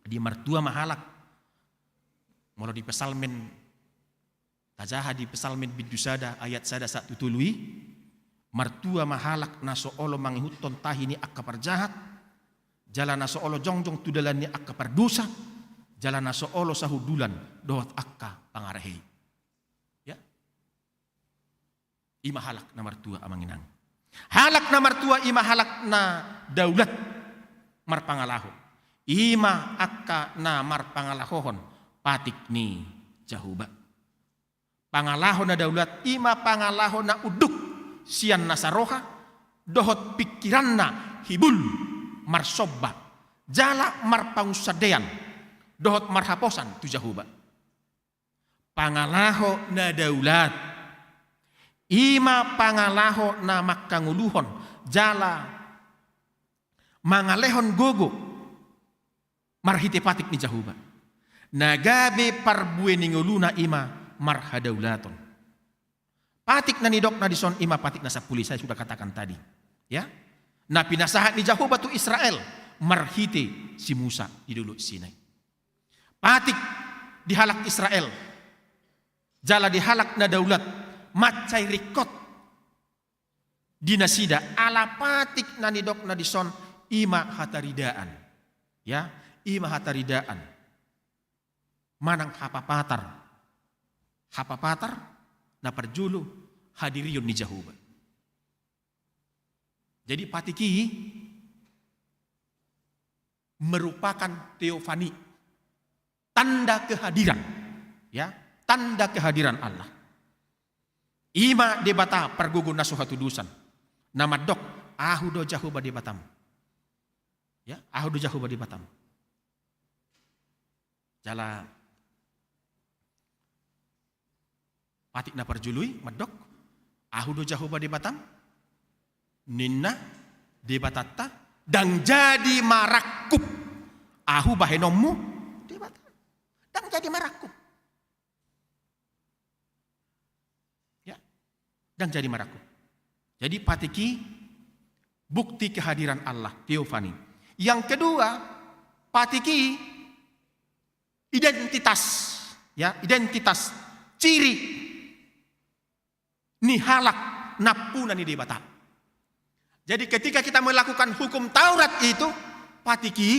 Di martua ma halak. Molo di Psalmen, tajaha di Psalmen bindu sada ayat sada sahat tu tolu i, martua ma halak na so olo mangihuthon tahi ni angka parjahat, jala na so olo jongjong tu dalan ni angka pardosa, jala na so olo sahundulan dohot angka pangarahei. Ya. I ma halak na martua, amang inang. Halak na martua i ma halak na daulat marpangalaho. I ma angka na marpangalahohon patik ni Jahowa. Pangalaho na daulat i ma pangalaho na unduk sian nasa roha dohot pingkiranna hibul, marsomba, jala marpangunsandean dohot marhaposan tu Jahowa. Pangalaho na daulat i ma pangalaho na mangkangoluhon jala mangalehon gogo Marhite patik ni Jahowa. Na gabe parbue ni ngoluna i ma marhadaulaton. Patik na nidokna dison i ma patik na sampulu i, saya sudah katakan tadi. Ya. Na pinasahat ni Jahowa tu Israel marhite si Musa di Dolok Sinai. Patik di halak Israel jala di halak na daulat mansai ringkot di nasida ala patik na nidokna dison i ma hataridaan. Ya, i ma hataridaan. Manang hapapatar. Hapapatar na parjolo hadirion ni Jahowa. Jadi patik i merupakan teofani, tanda kehadiran, ya, tanda kehadiran Allah. I ma Debata pargogo na so hatudosan, na mandok, ahu do Jahowa Debatam. Ya, ahu do Jahowa Debatam. Jala patik na parjolo i mandok, ahu do Jahowa Debatam, ninna Debatanta, ndang jadi marangkup ahu bahenonmu Debata. Ndang jadi marangkup. Ya, ndang jadi marangkup. Jadi patik i bukti kehadiran Allah, teofani. Yang kedua, patik i identitas, ya, identitas, ciri ni halak nampuna ni Debata. Jadi ketika kita melakukan hukum Taurat itu, patik i,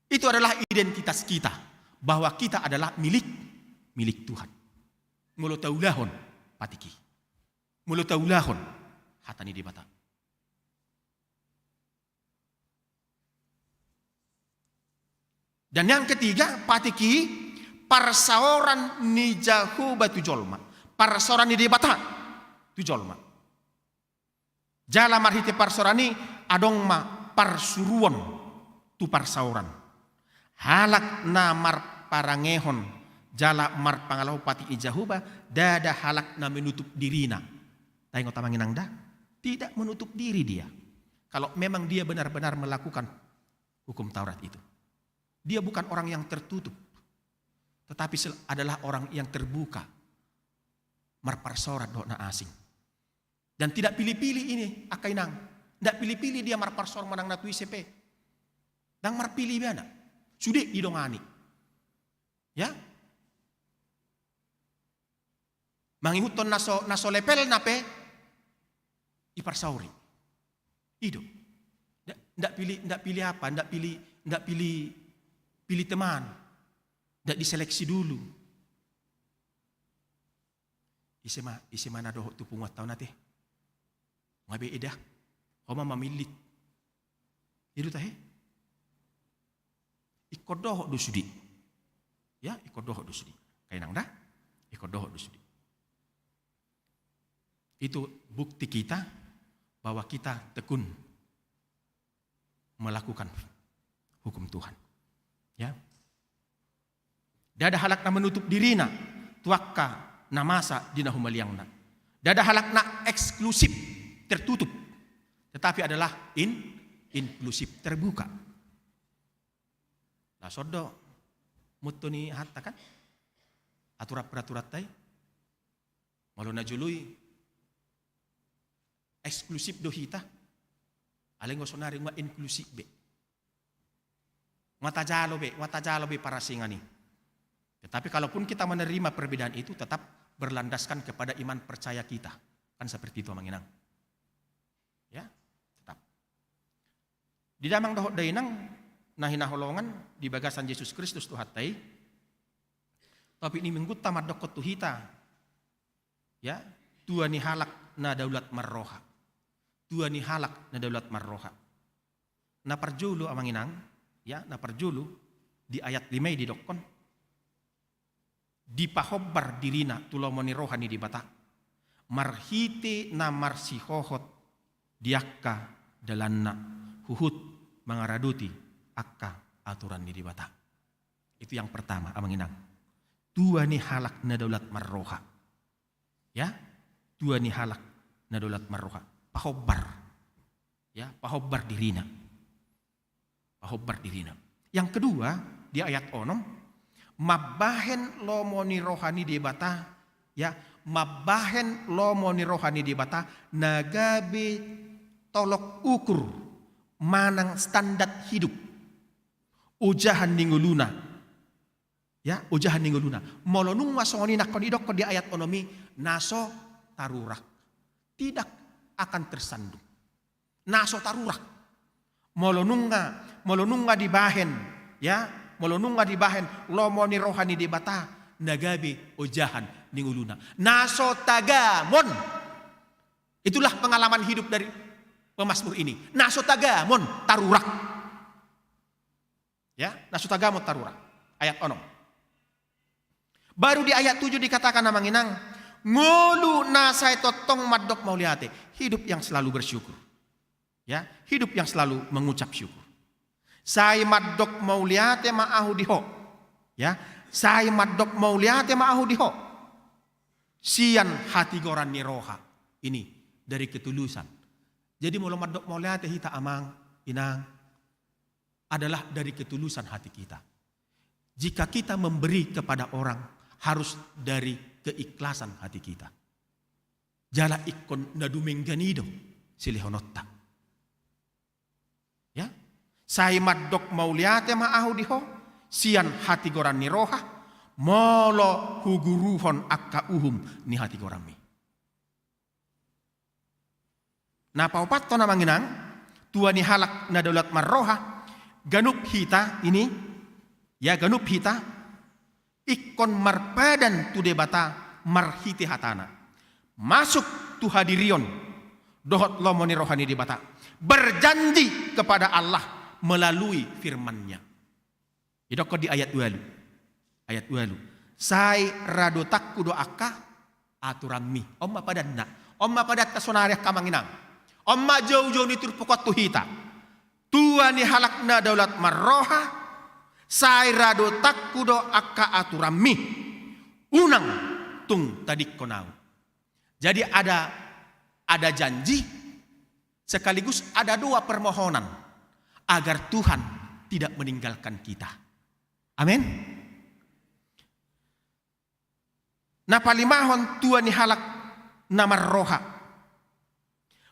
itu adalah identitas kita, bahwa kita adalah milik, milik Tuhan. Molo taulahon patik i. Molo taulahon hata ni Debata. Dan yang ketiga, patik i parsaoran ni Jahowa tu jolma. Parsaoran ni Debata tu jolma. Jala marhite parsaoran i adong ma parsuruon tu parsaoran. Halak na marparangehon jala marpangalaho patik ni Jahowa, ndada halak na menutup dirina. Taingot amang inang da? Tidak menutup diri dia. Kalau memang dia benar-benar melakukan hukum Taurat itu. Dia bukan orang yang tertutup, tetapi sel-, adalah orang yang terbuka. Marparsaoran dohot na asing. Dan tidak pilih-pilih ini, angka inang. Tidak pilih-pilih dia marparsaoran manang na tu ise pe. Ndang marpilih ibana. Sude didongani. Ya? Mangihuthon na so, na so levelna pe diparsaori. I do. Nda-, ndak pilih, ndak pilih apa, ndak pilih, ndak pilih, pilih teman. Ndak diseleksi dulu. Ise ma, ise ma na dohot tu punguanta on ate. Nga be eda. Ho ma mamillit. I do tahe. Ingkon dohot do sude. Ya, ingkon dohot do sude. Angka inang da. Ingkon dohot do sude. Itu bukti kita bahwa kita tekun melakukan hukum Tuhan. Ya. Ndada halak na menutup dirina tu angka na masa di na humaliangna. Ndada halak na eksklusif, tertutup. Tetapi adalah in-, inklusif, terbuka. Laos on do motto ni hata kan? Aturan peraturan tai. Molo na jolo i eksklusif do hita. Alai nga sonari nga inklusif be. Nga tajalo be, nga tajalo be parasingan i. Tetapi kalaupun kita menerima perbedaan itu, tetap berlandaskan kepada iman percaya kita. Kan seperti itu, amang inang. Ya, tetap. Di damang dohot dainang na hinaholongan di bagasan Jesus Kristus Tuhanta i, topik ni minggunta mandokkon tu hita, ya, tua ni halak na daulat marroha. Tua ni halak na daulat marroha. Na parjolo, amang inang, ya, na parjolo di ayat lima i didokkon, dipahombar dirina tu lomo ni roha ni Debata, marhite na marsihohot di angka dalanna, huhut mangaradoti angka aturan ni Debata. Itu yang pertama, amang inang. Tua ni halak na daulat marroha. Ya, tua ni halak na daulat marroha. Pahombar. Ya, pahombar dirina. Pahombar dirina. Yang kedua, di ayat onom, mambahen lomo ni roha ni Debata, ya, mambahen lomo ni roha ni Debata na gabe tolok ukur manang standar hidup ojahan ni ngoluna. Ya, ojahan ni ngoluna. Molo nunga songon i nangkon didokkon di ayat onom i, na so tarurak, tidak akan tersandung. Na so tarurak. Molo nunga, molo nunga dibahen, ya, molo nunga dibahen lomo ni roha ni Debata na gabe ojahan ni ngoluna, na so tagamon. Itulah pengalaman hidup dari pemazmur ini. Na so tagamon tarurak. Ya, na so tagamon tarurak. Ayat onom. Baru di ayat tujuh dikatakan, Amang Inang, ngolu na sai tongtong mandok mauliate, hidup yang selalu bersyukur. Ya, hidup yang selalu mengucap syukur. Sai mandok mauliate ma ahu di Ho. Ya, sai mandok mauliate ma ahu di Ho sian hatigoran ni roha. Ini dari ketulusan. Jadi molo mandok mauliate hita, Amang Inang, adalah dari ketulusan hati kita. Jika kita memberi kepada orang, harus dari keikhlasan hati kita. Jala ingkon na dumenggan i do silehononta. Ya, sai mandok mauliate ma ahu di Ho sian hatigoran ni roha, molo huguruhon angka uhum ni hatigoranmi. Na paopathon, Amang Inang, tua ni halak na daulat marroha, ganup hita ini, ya, ganup hita ingkon marpadan tu Debata marhite hatana, masuk tu hadirion dohot lomo ni roha ni Debata, berjanji kepada Allah melalui firman-Nya. Didokkon di ayat ualu. Ayat ualu. Sai radotanku do angka aturanmi. On ma padanna. On ma padanta sonari angka, Amang Inang. On ma joujou ni turpuk on tu hita. Tua ni halak na daulat marroha, sai radotanku do angka aturanmi. Unang tung tadingkon ahu. Jadi ada, ada janji, sekaligus ada doa permohonan agar Tuhan tidak meninggalkan kita. Amin. Na palimahon, tua ni halak na marroha.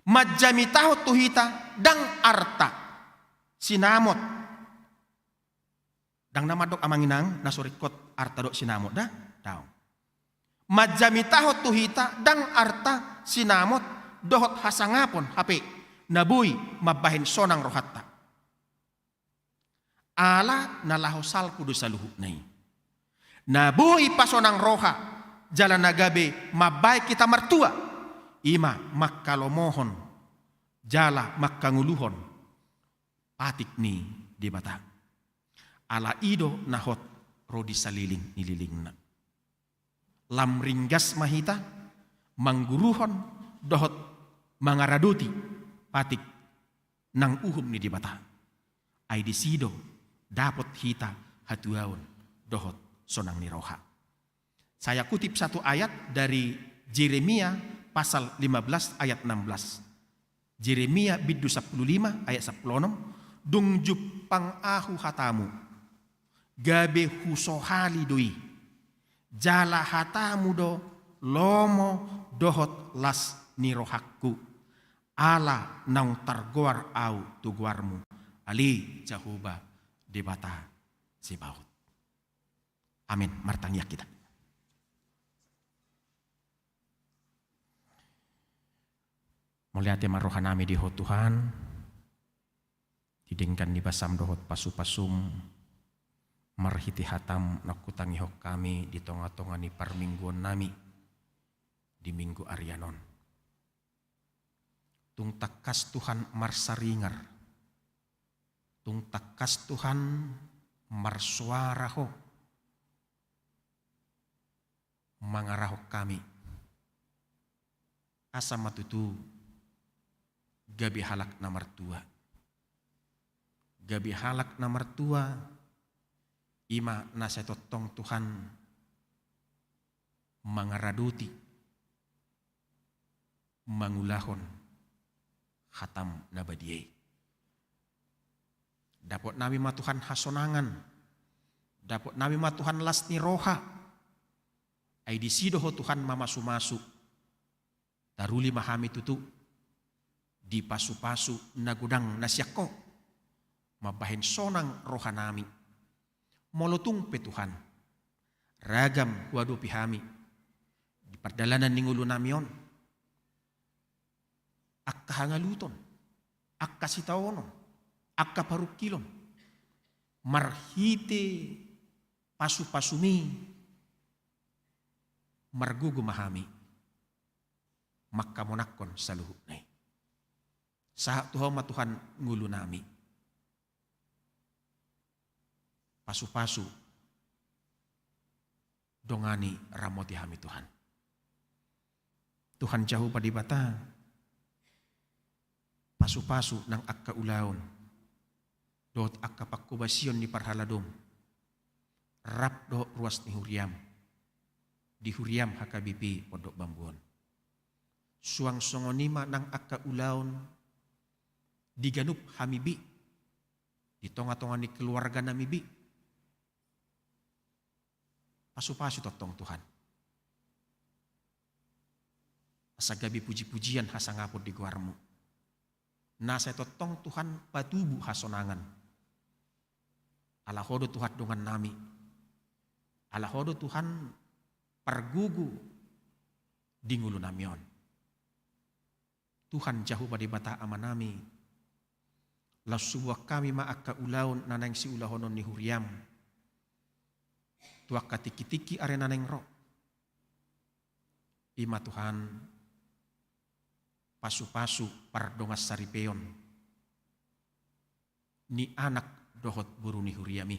Manjamitahon tu hita ndang arta, sinamot. Ndang na mandok, Amang Inang, na so ringkot arta dohot sinamot da, daong. Manjamitahon tu hita ndang arta, sinamot, dohot hasangapon hape na boi mambahen sonang rohanta. Ala na laho salpu do saluhutna i. Na boi pasonang roha jala na gabe mambahen hita martua, i ma mangkalomohon jala mangkangoluhon patik ni Debata. Ala i do na hot ro di saliling ni lilingna. Lam ringgas ma hita mangguruhon dohot mangaradoti patik nang uhum ni Debata. Ai disi do dapot hita hatuaon dohot sonang ni roha. Saya kutip satu ayat dari Jeremia pasal lima belas ayat enam belas. Jeremia bindu sampulu lima ayat sampulu onom, dung jumpang ahu hatamu, gabe husohali do i, jala hatamu do lomo dohot las ni rohangku, ala naung targoar ahu tu goarmu, ale Jahowa Debata Zebaot. Amin. Martangiang hita. Mauliate ma rohanami di Ho Tuhan, di denggan ni basam dohot pasupasum, marhite hatam na hutangihon hami di tongatonga ni parmingguonnami di minggu arian on. Tung tangkas Tuhan marsaringar, tung tangkas Tuhan marsoara Ho mangarahon hami. Asa ma tutu gabe halak na martua. Gabe halak na martua, i ma na sai tongtong Tuhan mangaradoti, mangulahon hatam na badia i. Dapot nami ma Tuhan hasonangan. Dapot nami ma Tuhan las ni roha. Ai disi do Ho Tuhan mamasumasu. Taruli ma hami tutu di pasupasu na godang na sian Ho, mambahen sonang roha nami. Molo tung pe Tuhan, ragam huadopi hami di pardalanan ni ngolu nami on, angka hangaluton, angka sitaonon, angka parungkilon, marhite pasupasumi, margogo ma hami mangkamonangkon saluhutna i. Sahat tu Ho ma Tuhan ngolu nami. Pasupasu, dongani, ramoti hami Tuhan. Tuhan Jahowa Debata, pasupasu nang angka ulaon dohot angka pangkobasion ni parhaladom, rap dohot ruas ni huriam, di huriam H K B P Pondok Bambu on. Suang songon i ma nang angka ulaon di ganup hami be, di tongatonga ni keluarga nami be. Pasupasu tongtong Tuhan. Asa gabe pujipujian hasangapon di goarmu. Na sai tongtong Tuhan patubu hasonangan. Ala Ho do Tuhan dongan nami. Ala Ho do Tuhan pargogo di ngolu nami on. Tuhan Jahowa Debata Ama nami, laos huboan hami ma angka ulaon na naeng siulahonon ni huriam tu angka tingkitingki ari na naeng ro. I ma Tuhan, pasupasu pardongansaripeon ni anak dohot boru ni huriam i.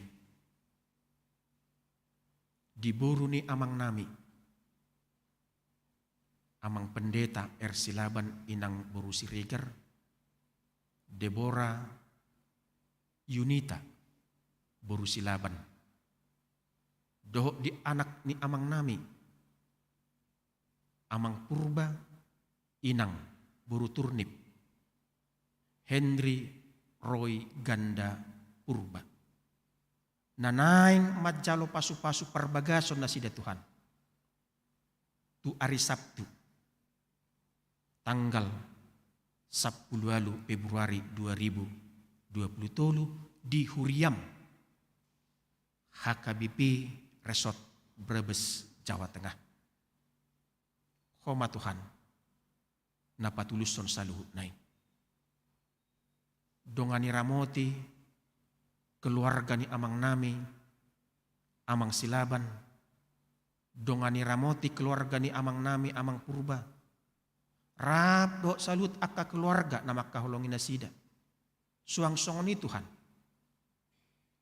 Di boru ni amang nami, Amang Pendeta R. Silaban, inang boru Siregar, Debora Yunita boru Silaban, dohot di anak ni amang nami, Amang Purba, inang boru Turnip, Henry Roy Ganda Purba, na naeng manjalo pasupasu parbagason nasida Tuhan tu ari Sabtu, tanggal sampulu ualu Februari dua ribu dua pulu tolu, di huriam H K B P Resort Brebes, Jawa Tengah. Ho ma Tuhan na patulushon saluhutna i. Dongani, ramoti keluarga ni amang nami, Amang Silaban. Dongani, ramoti keluarga ni amang nami, Amang Purba, rap dohot saluhut angka keluarga na mangkaholongi nasida. Suang songon i Tuhan,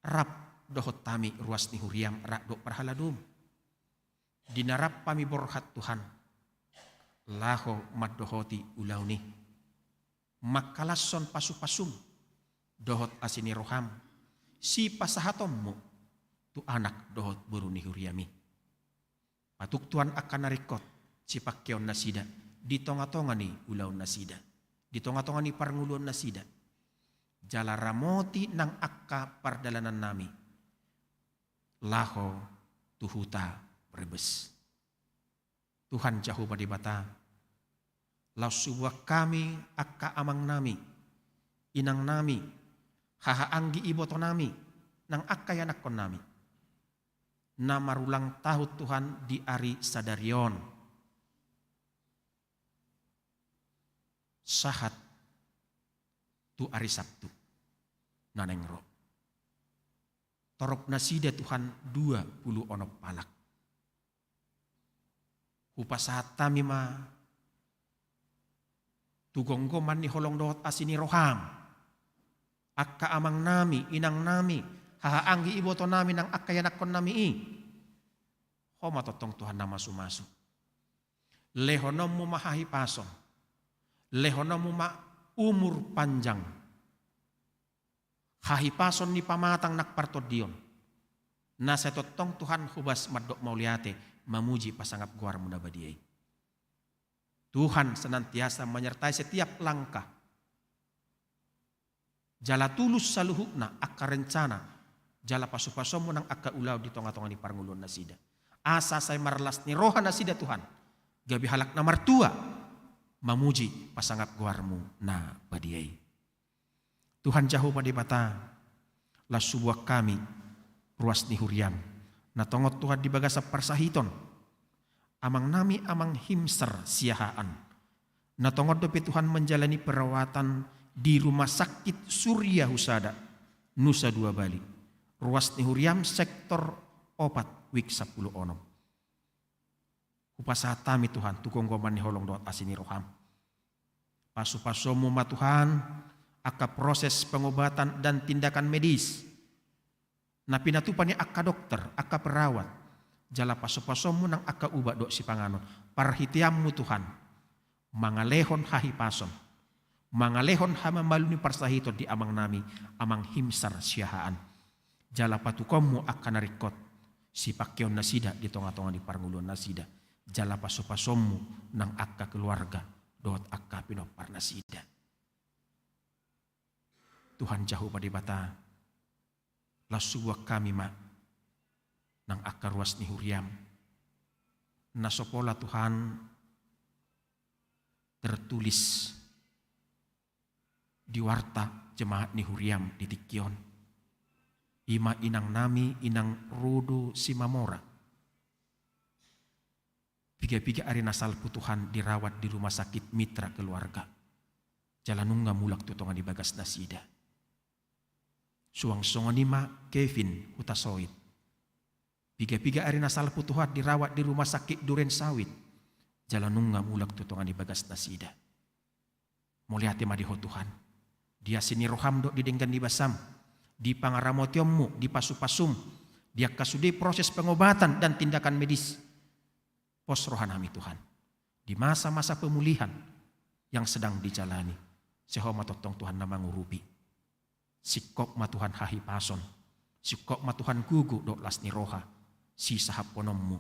rap dohot hami ruas ni huriam, rap dohot parhaladom. Di na rap hami borhat Tuhan, laho mandohoti ulaon i, mangkalashon pasupasum dohot asi ni roham, sipasahatonmu tu anak dohot boru ni huriam i. Patuk Tuhan angka na ringkot sipangkeon nasida di tongatonga ni ulaon nasida, di tongatonga ni parngoluon nasida. Jala ramoti nang angka pardalanan nami laho tu huta Brebes. Tuhan Jahowa Debata, laos huboan hami angka amang nami, inang nami, haha anggi iboto nami, nang angka ianakkon nami, na marulang tahun Tuhan di ari sadari on, sahat tu ari Sabtu na naeng ro. Torop nasida Tuhan dua pulu onom halak. Hupasahat hami ma tu gomgoman ni holong dohot asi ni roham angka amang nami, inang nami, haha anggi iboto nami, nang angka ianakkon nami i. Ho ma tongtong Tuhan na masumasu. Lehononmu ma hahipason, lehononmu ma umur panjang, hahipason ni pamatang nang partondion, na sai tongtong Tuhan hobas mandok mauliate, mamuji pasangap goarmu na badia i. Tuhan senantiasa menyertai setiap langkah Jala tulus saluhutna angka rencana, jala pasupasonmu nang angka ulaon di tongatonga ni parngoluon nasida. Asa sai marlas ni roha nasida Tuhan, gabe halak na martua, mamuji pasangap goarmu na badia i. Tuhan Jahowa Debata, las huboan hami ruas ni huriam, na tongon Tuhan di bagasan parsahiton, amangnami amang Himsar Siahaan, na tongon dope Tuhan manjalani perawatan di rumah sakit Surya Husada, Nusa Dua Bali, ruas ni huriam sektor opat wik sampulu onom. Hupasahat hami Tuhan tu gomgoman ni holong dohot asi ni roham. Pasupasonmu ma Tuhan angka proses pengobatan dan tindakan medis na pinatupa ni angka dokter, angka perawat, jala pasupasonmu nang angka ubat dohot sipanganon. Parhiteanmu Tuhan, mangalehon hahipason, mangalehon hamamalu ni parsahiton di amangnami, amang Himsar Siahaan. Jala patukonmu angka na ringkot, sipangkeon nasida di tongatonga ni parngoluon nasida. Jala pasupasonmu nang angka keluarga dohot angka pinompar nasida. Tuhan Jahowa Debata, las huboan hami ma nang angka ruas ni huriam, na so pola Tuhan tertulis di warta jemaat ni huriam di tingki on. I ma inangnami, inang Rodo Simamora. Piga-piga ari na salpu Tuhan dirawat di rumah sakit Mitra Keluarga. Jala nunga mulak tu tonga ni bagas nasida. Suang songon i ma Kevin Hutasoit. Piga-piga ari na salpu Tuhan dirawat di rumah sakit Duren Sawit. Jala nunga mulak tu tonga ni bagas nasida. Mauliate ma di Ho Tuhan. Di asi ni roham dohot di denggan ni basam, di pangaramotionmu, di pasupasum, di angka sude proses pengobatan dan tindakan medis. Pos rohanami Tuhan, di masa-masa pemulihan yang sedang dijalani, sai Ho ma tongtong Tuhan na mangurupi. Singkop ma Tuhan hahipason, singkop ma Tuhan gogo dohot las ni roha, sisahaphononmu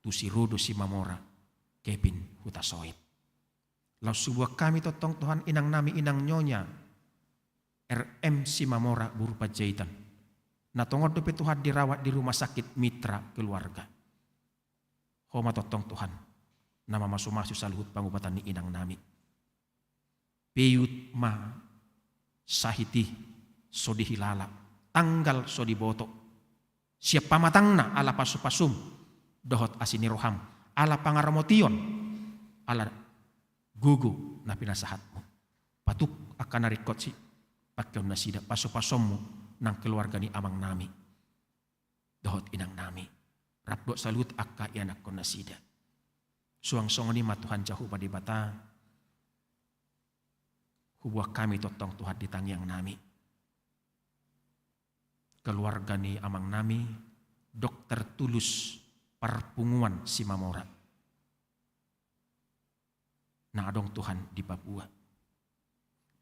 tu si Rodo Simamora, Kevin Hutasoit. Laos huboan hami tongtong Tuhan inangnami, inang Nyonya R M Simamora, boru Panjaitan, na tongon dope Tuhan dirawat di rumah sakit Mitra Keluarga. Ho ma tongtong Tuhan na mamasumasu saluhut pangubatan ni inangnami. Peiut ma sahit i so dihilala, tanggal so diboto, sian pamatangna ala pasupasum dohot asi ni roham, ala pangaramotion, ala gogo na pinasahatmu. Patuk angka na ringkot, sipangkeon nasida, pasupasonmu nang keluarga ni amangnami dohot inangnami, rap dohot saluhut angka ianakkon nasida. Suang songon i ma Tuhan Jahowa Debata, huboan hami tongtong Tuhan di tangiangnami keluarga ni amangnami, Dokter Tulus Parpunguan Simamora, na adong Tuhan di Papua.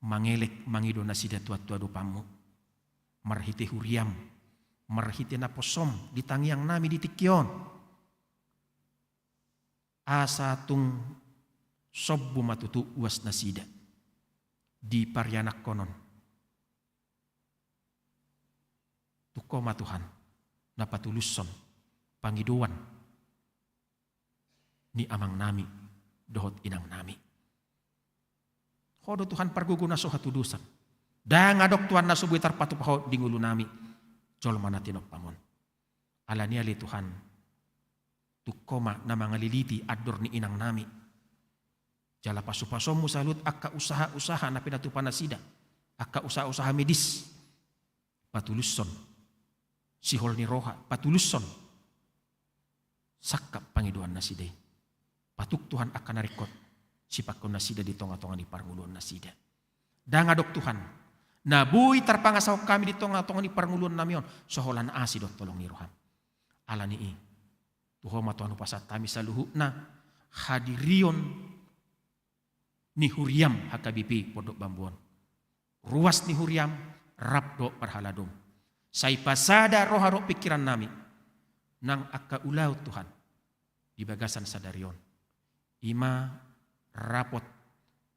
Mangelek mangido nasida tu adopanmu, marhite huriam, marhite naposom di tangiangnami di tingki on. Asa tung sombu ma tutu uas nasida di parianakhonon. Tung Ho ma Tuhan na patulushon pangidoan ni amangnami dohot inangnami. Ho do Tuhan pargogo na so hatudosan. Ndang adong Tuhan na so boi tarpatupa Ho di ngolunami jolma na tinompam on. Alani i ale Tuhan, tung Ho ma na mangaliliti andor ni inangnami. Jala pasupasonmu saluhut angka usaha-usaha na pinatupa nasida, angka usaha-usaha medis. Patulushon sihol ni roha, patulushon sangkap pangidoan nasida i. Patuk Tuhan angka na ringkot, sipangkeon nasida di tongatonga ni parngoluon nasida. Ndang adong Tuhan na boi tarpangasahon hami di tongatonga ni parngoluonnami on so holan asi dohot holong ni roham. Alani i, tu Ho ma Tuhan hupasahat hami saluhutna hadirion ni huriam H K B P Pondok Bambu on. Ruas ni huriam rap dohot parhaladom. Sai pasada roha dohot pingkirannami nang angka ulaon Tuhan di bagasan sadari on. I ma rapot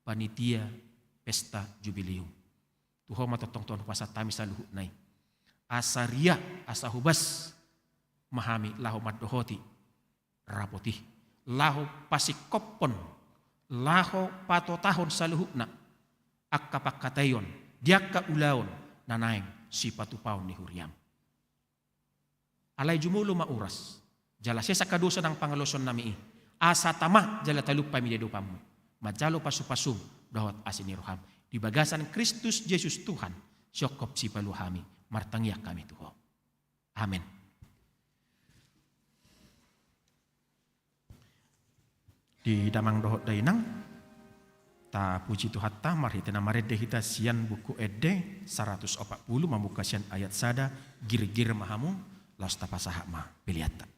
panitia pesta jubileum. Tu Ho ma tongtong tuan hupasahat hami saluhutna i. Asa riak, asa hobas ma hami laho mandohoti rapot i, laho pasingkophon, laho patotahon saluhutna angka pangkataion di angka ulaon na naeng sipatupaon ni huriaM. Alai jumolo ma uras, jala sesa angka dosa nang pangalaosion nami i, asa tama jala talup hami di adopanMu, manjalo pasupasuM dohot asi ni rohaM. Di bagasan Kristus Jesus Tuhan, sihongkop sipalua hami, martangiang hami tu Ho. Amen. Di damang dohot dainang, tapuji Tuhanta marhite na marende hita sian Buku Ende saratus opat pulu, mamungka sian ayat sada, girgir ma hamu, laos tapasahat ma peleanta.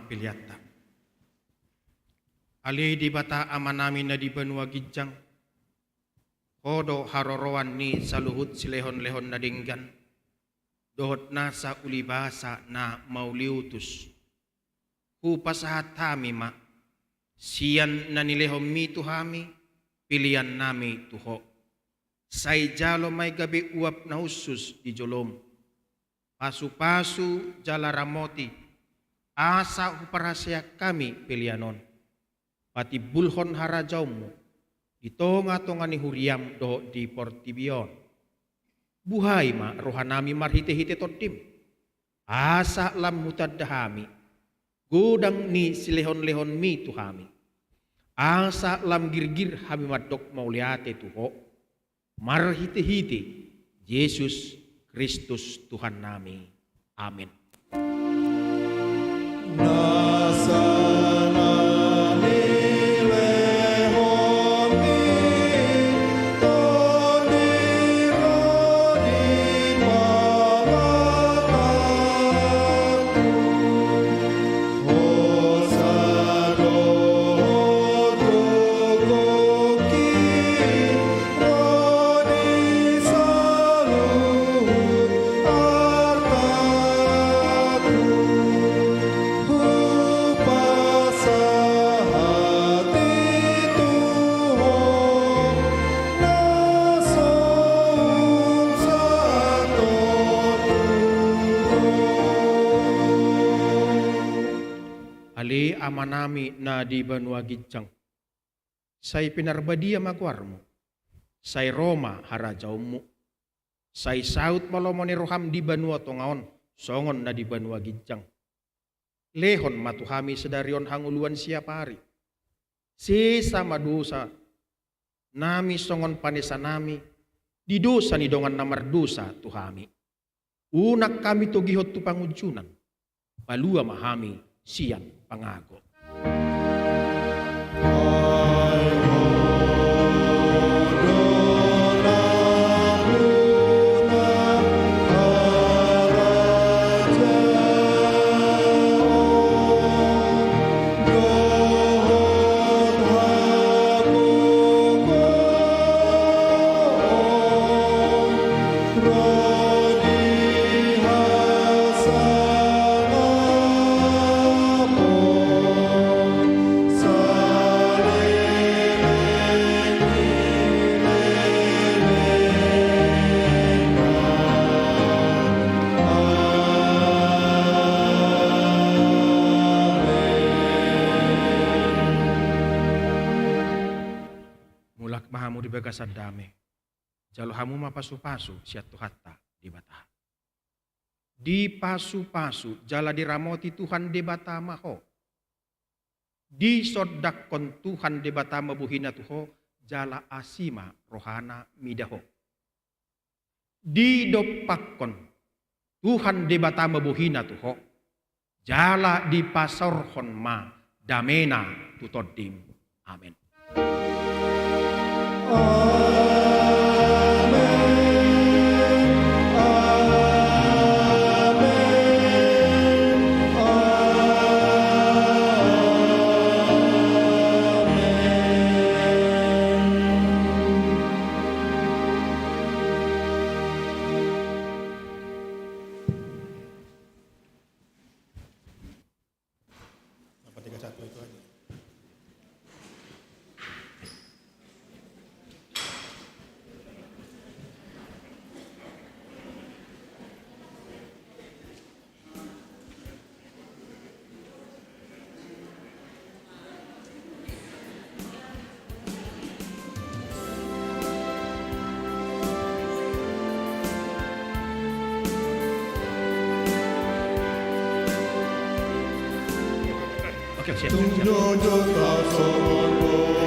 peleanta. Ale Debata Amanami na di banua ginjang, Ho do haroroan ni saluhut silehonlehon na denggan dohot nasa ulibasa na mauliutus. Hupasahat hami ma sian na nilehonMi tu hami peleannami tu Ho. Sai jalo ma i gabe uap na hushus di joloM. Pasupasu jala ramoti, asa huparhaseang hami pelean on patimbulhon harajaonMu di tongatonga ni huriaM dohot di portibi on. Buhai ma rohanami marhitehite TondiM, asa lam hutanda hami godang ni silehonlehonMi tu hami, asa lam girgir hami mandok mauliate tu Ho, marhitehite Jesus Kristus Tuhannami. Amen. Ale Amanami na di banua ginjang, sai pinarbadia ma goarMu, sai ro ma harajaonMu, sai saut ma lomo ni rohaM di banua tonga on songon na di banua ginjang. Lehon ma tu hami sadari on hangoluan siapari. Sesa ma dosanami songon panesanami di dosa ni dongan na mardosa tu hami. Unang hami togihon tu pangunjunan, palua ma hami sian pangago. Mulak ma hamu di bagasan dame. Jalo hamu ma pasupasu sian Tuhanta Debata. Dipasupasu jala diramoti Tuhan Debata ma ho. Disondangkon Tuhan Debata ma bohina tu ho, jala asi ma rohana mida ho. Didompakkon Tuhan Debata ma bohina tu ho, jala dipasaorhon ma damena tu tondim. Amen. Apa tiga satu itu aja? Oke, siap, siap.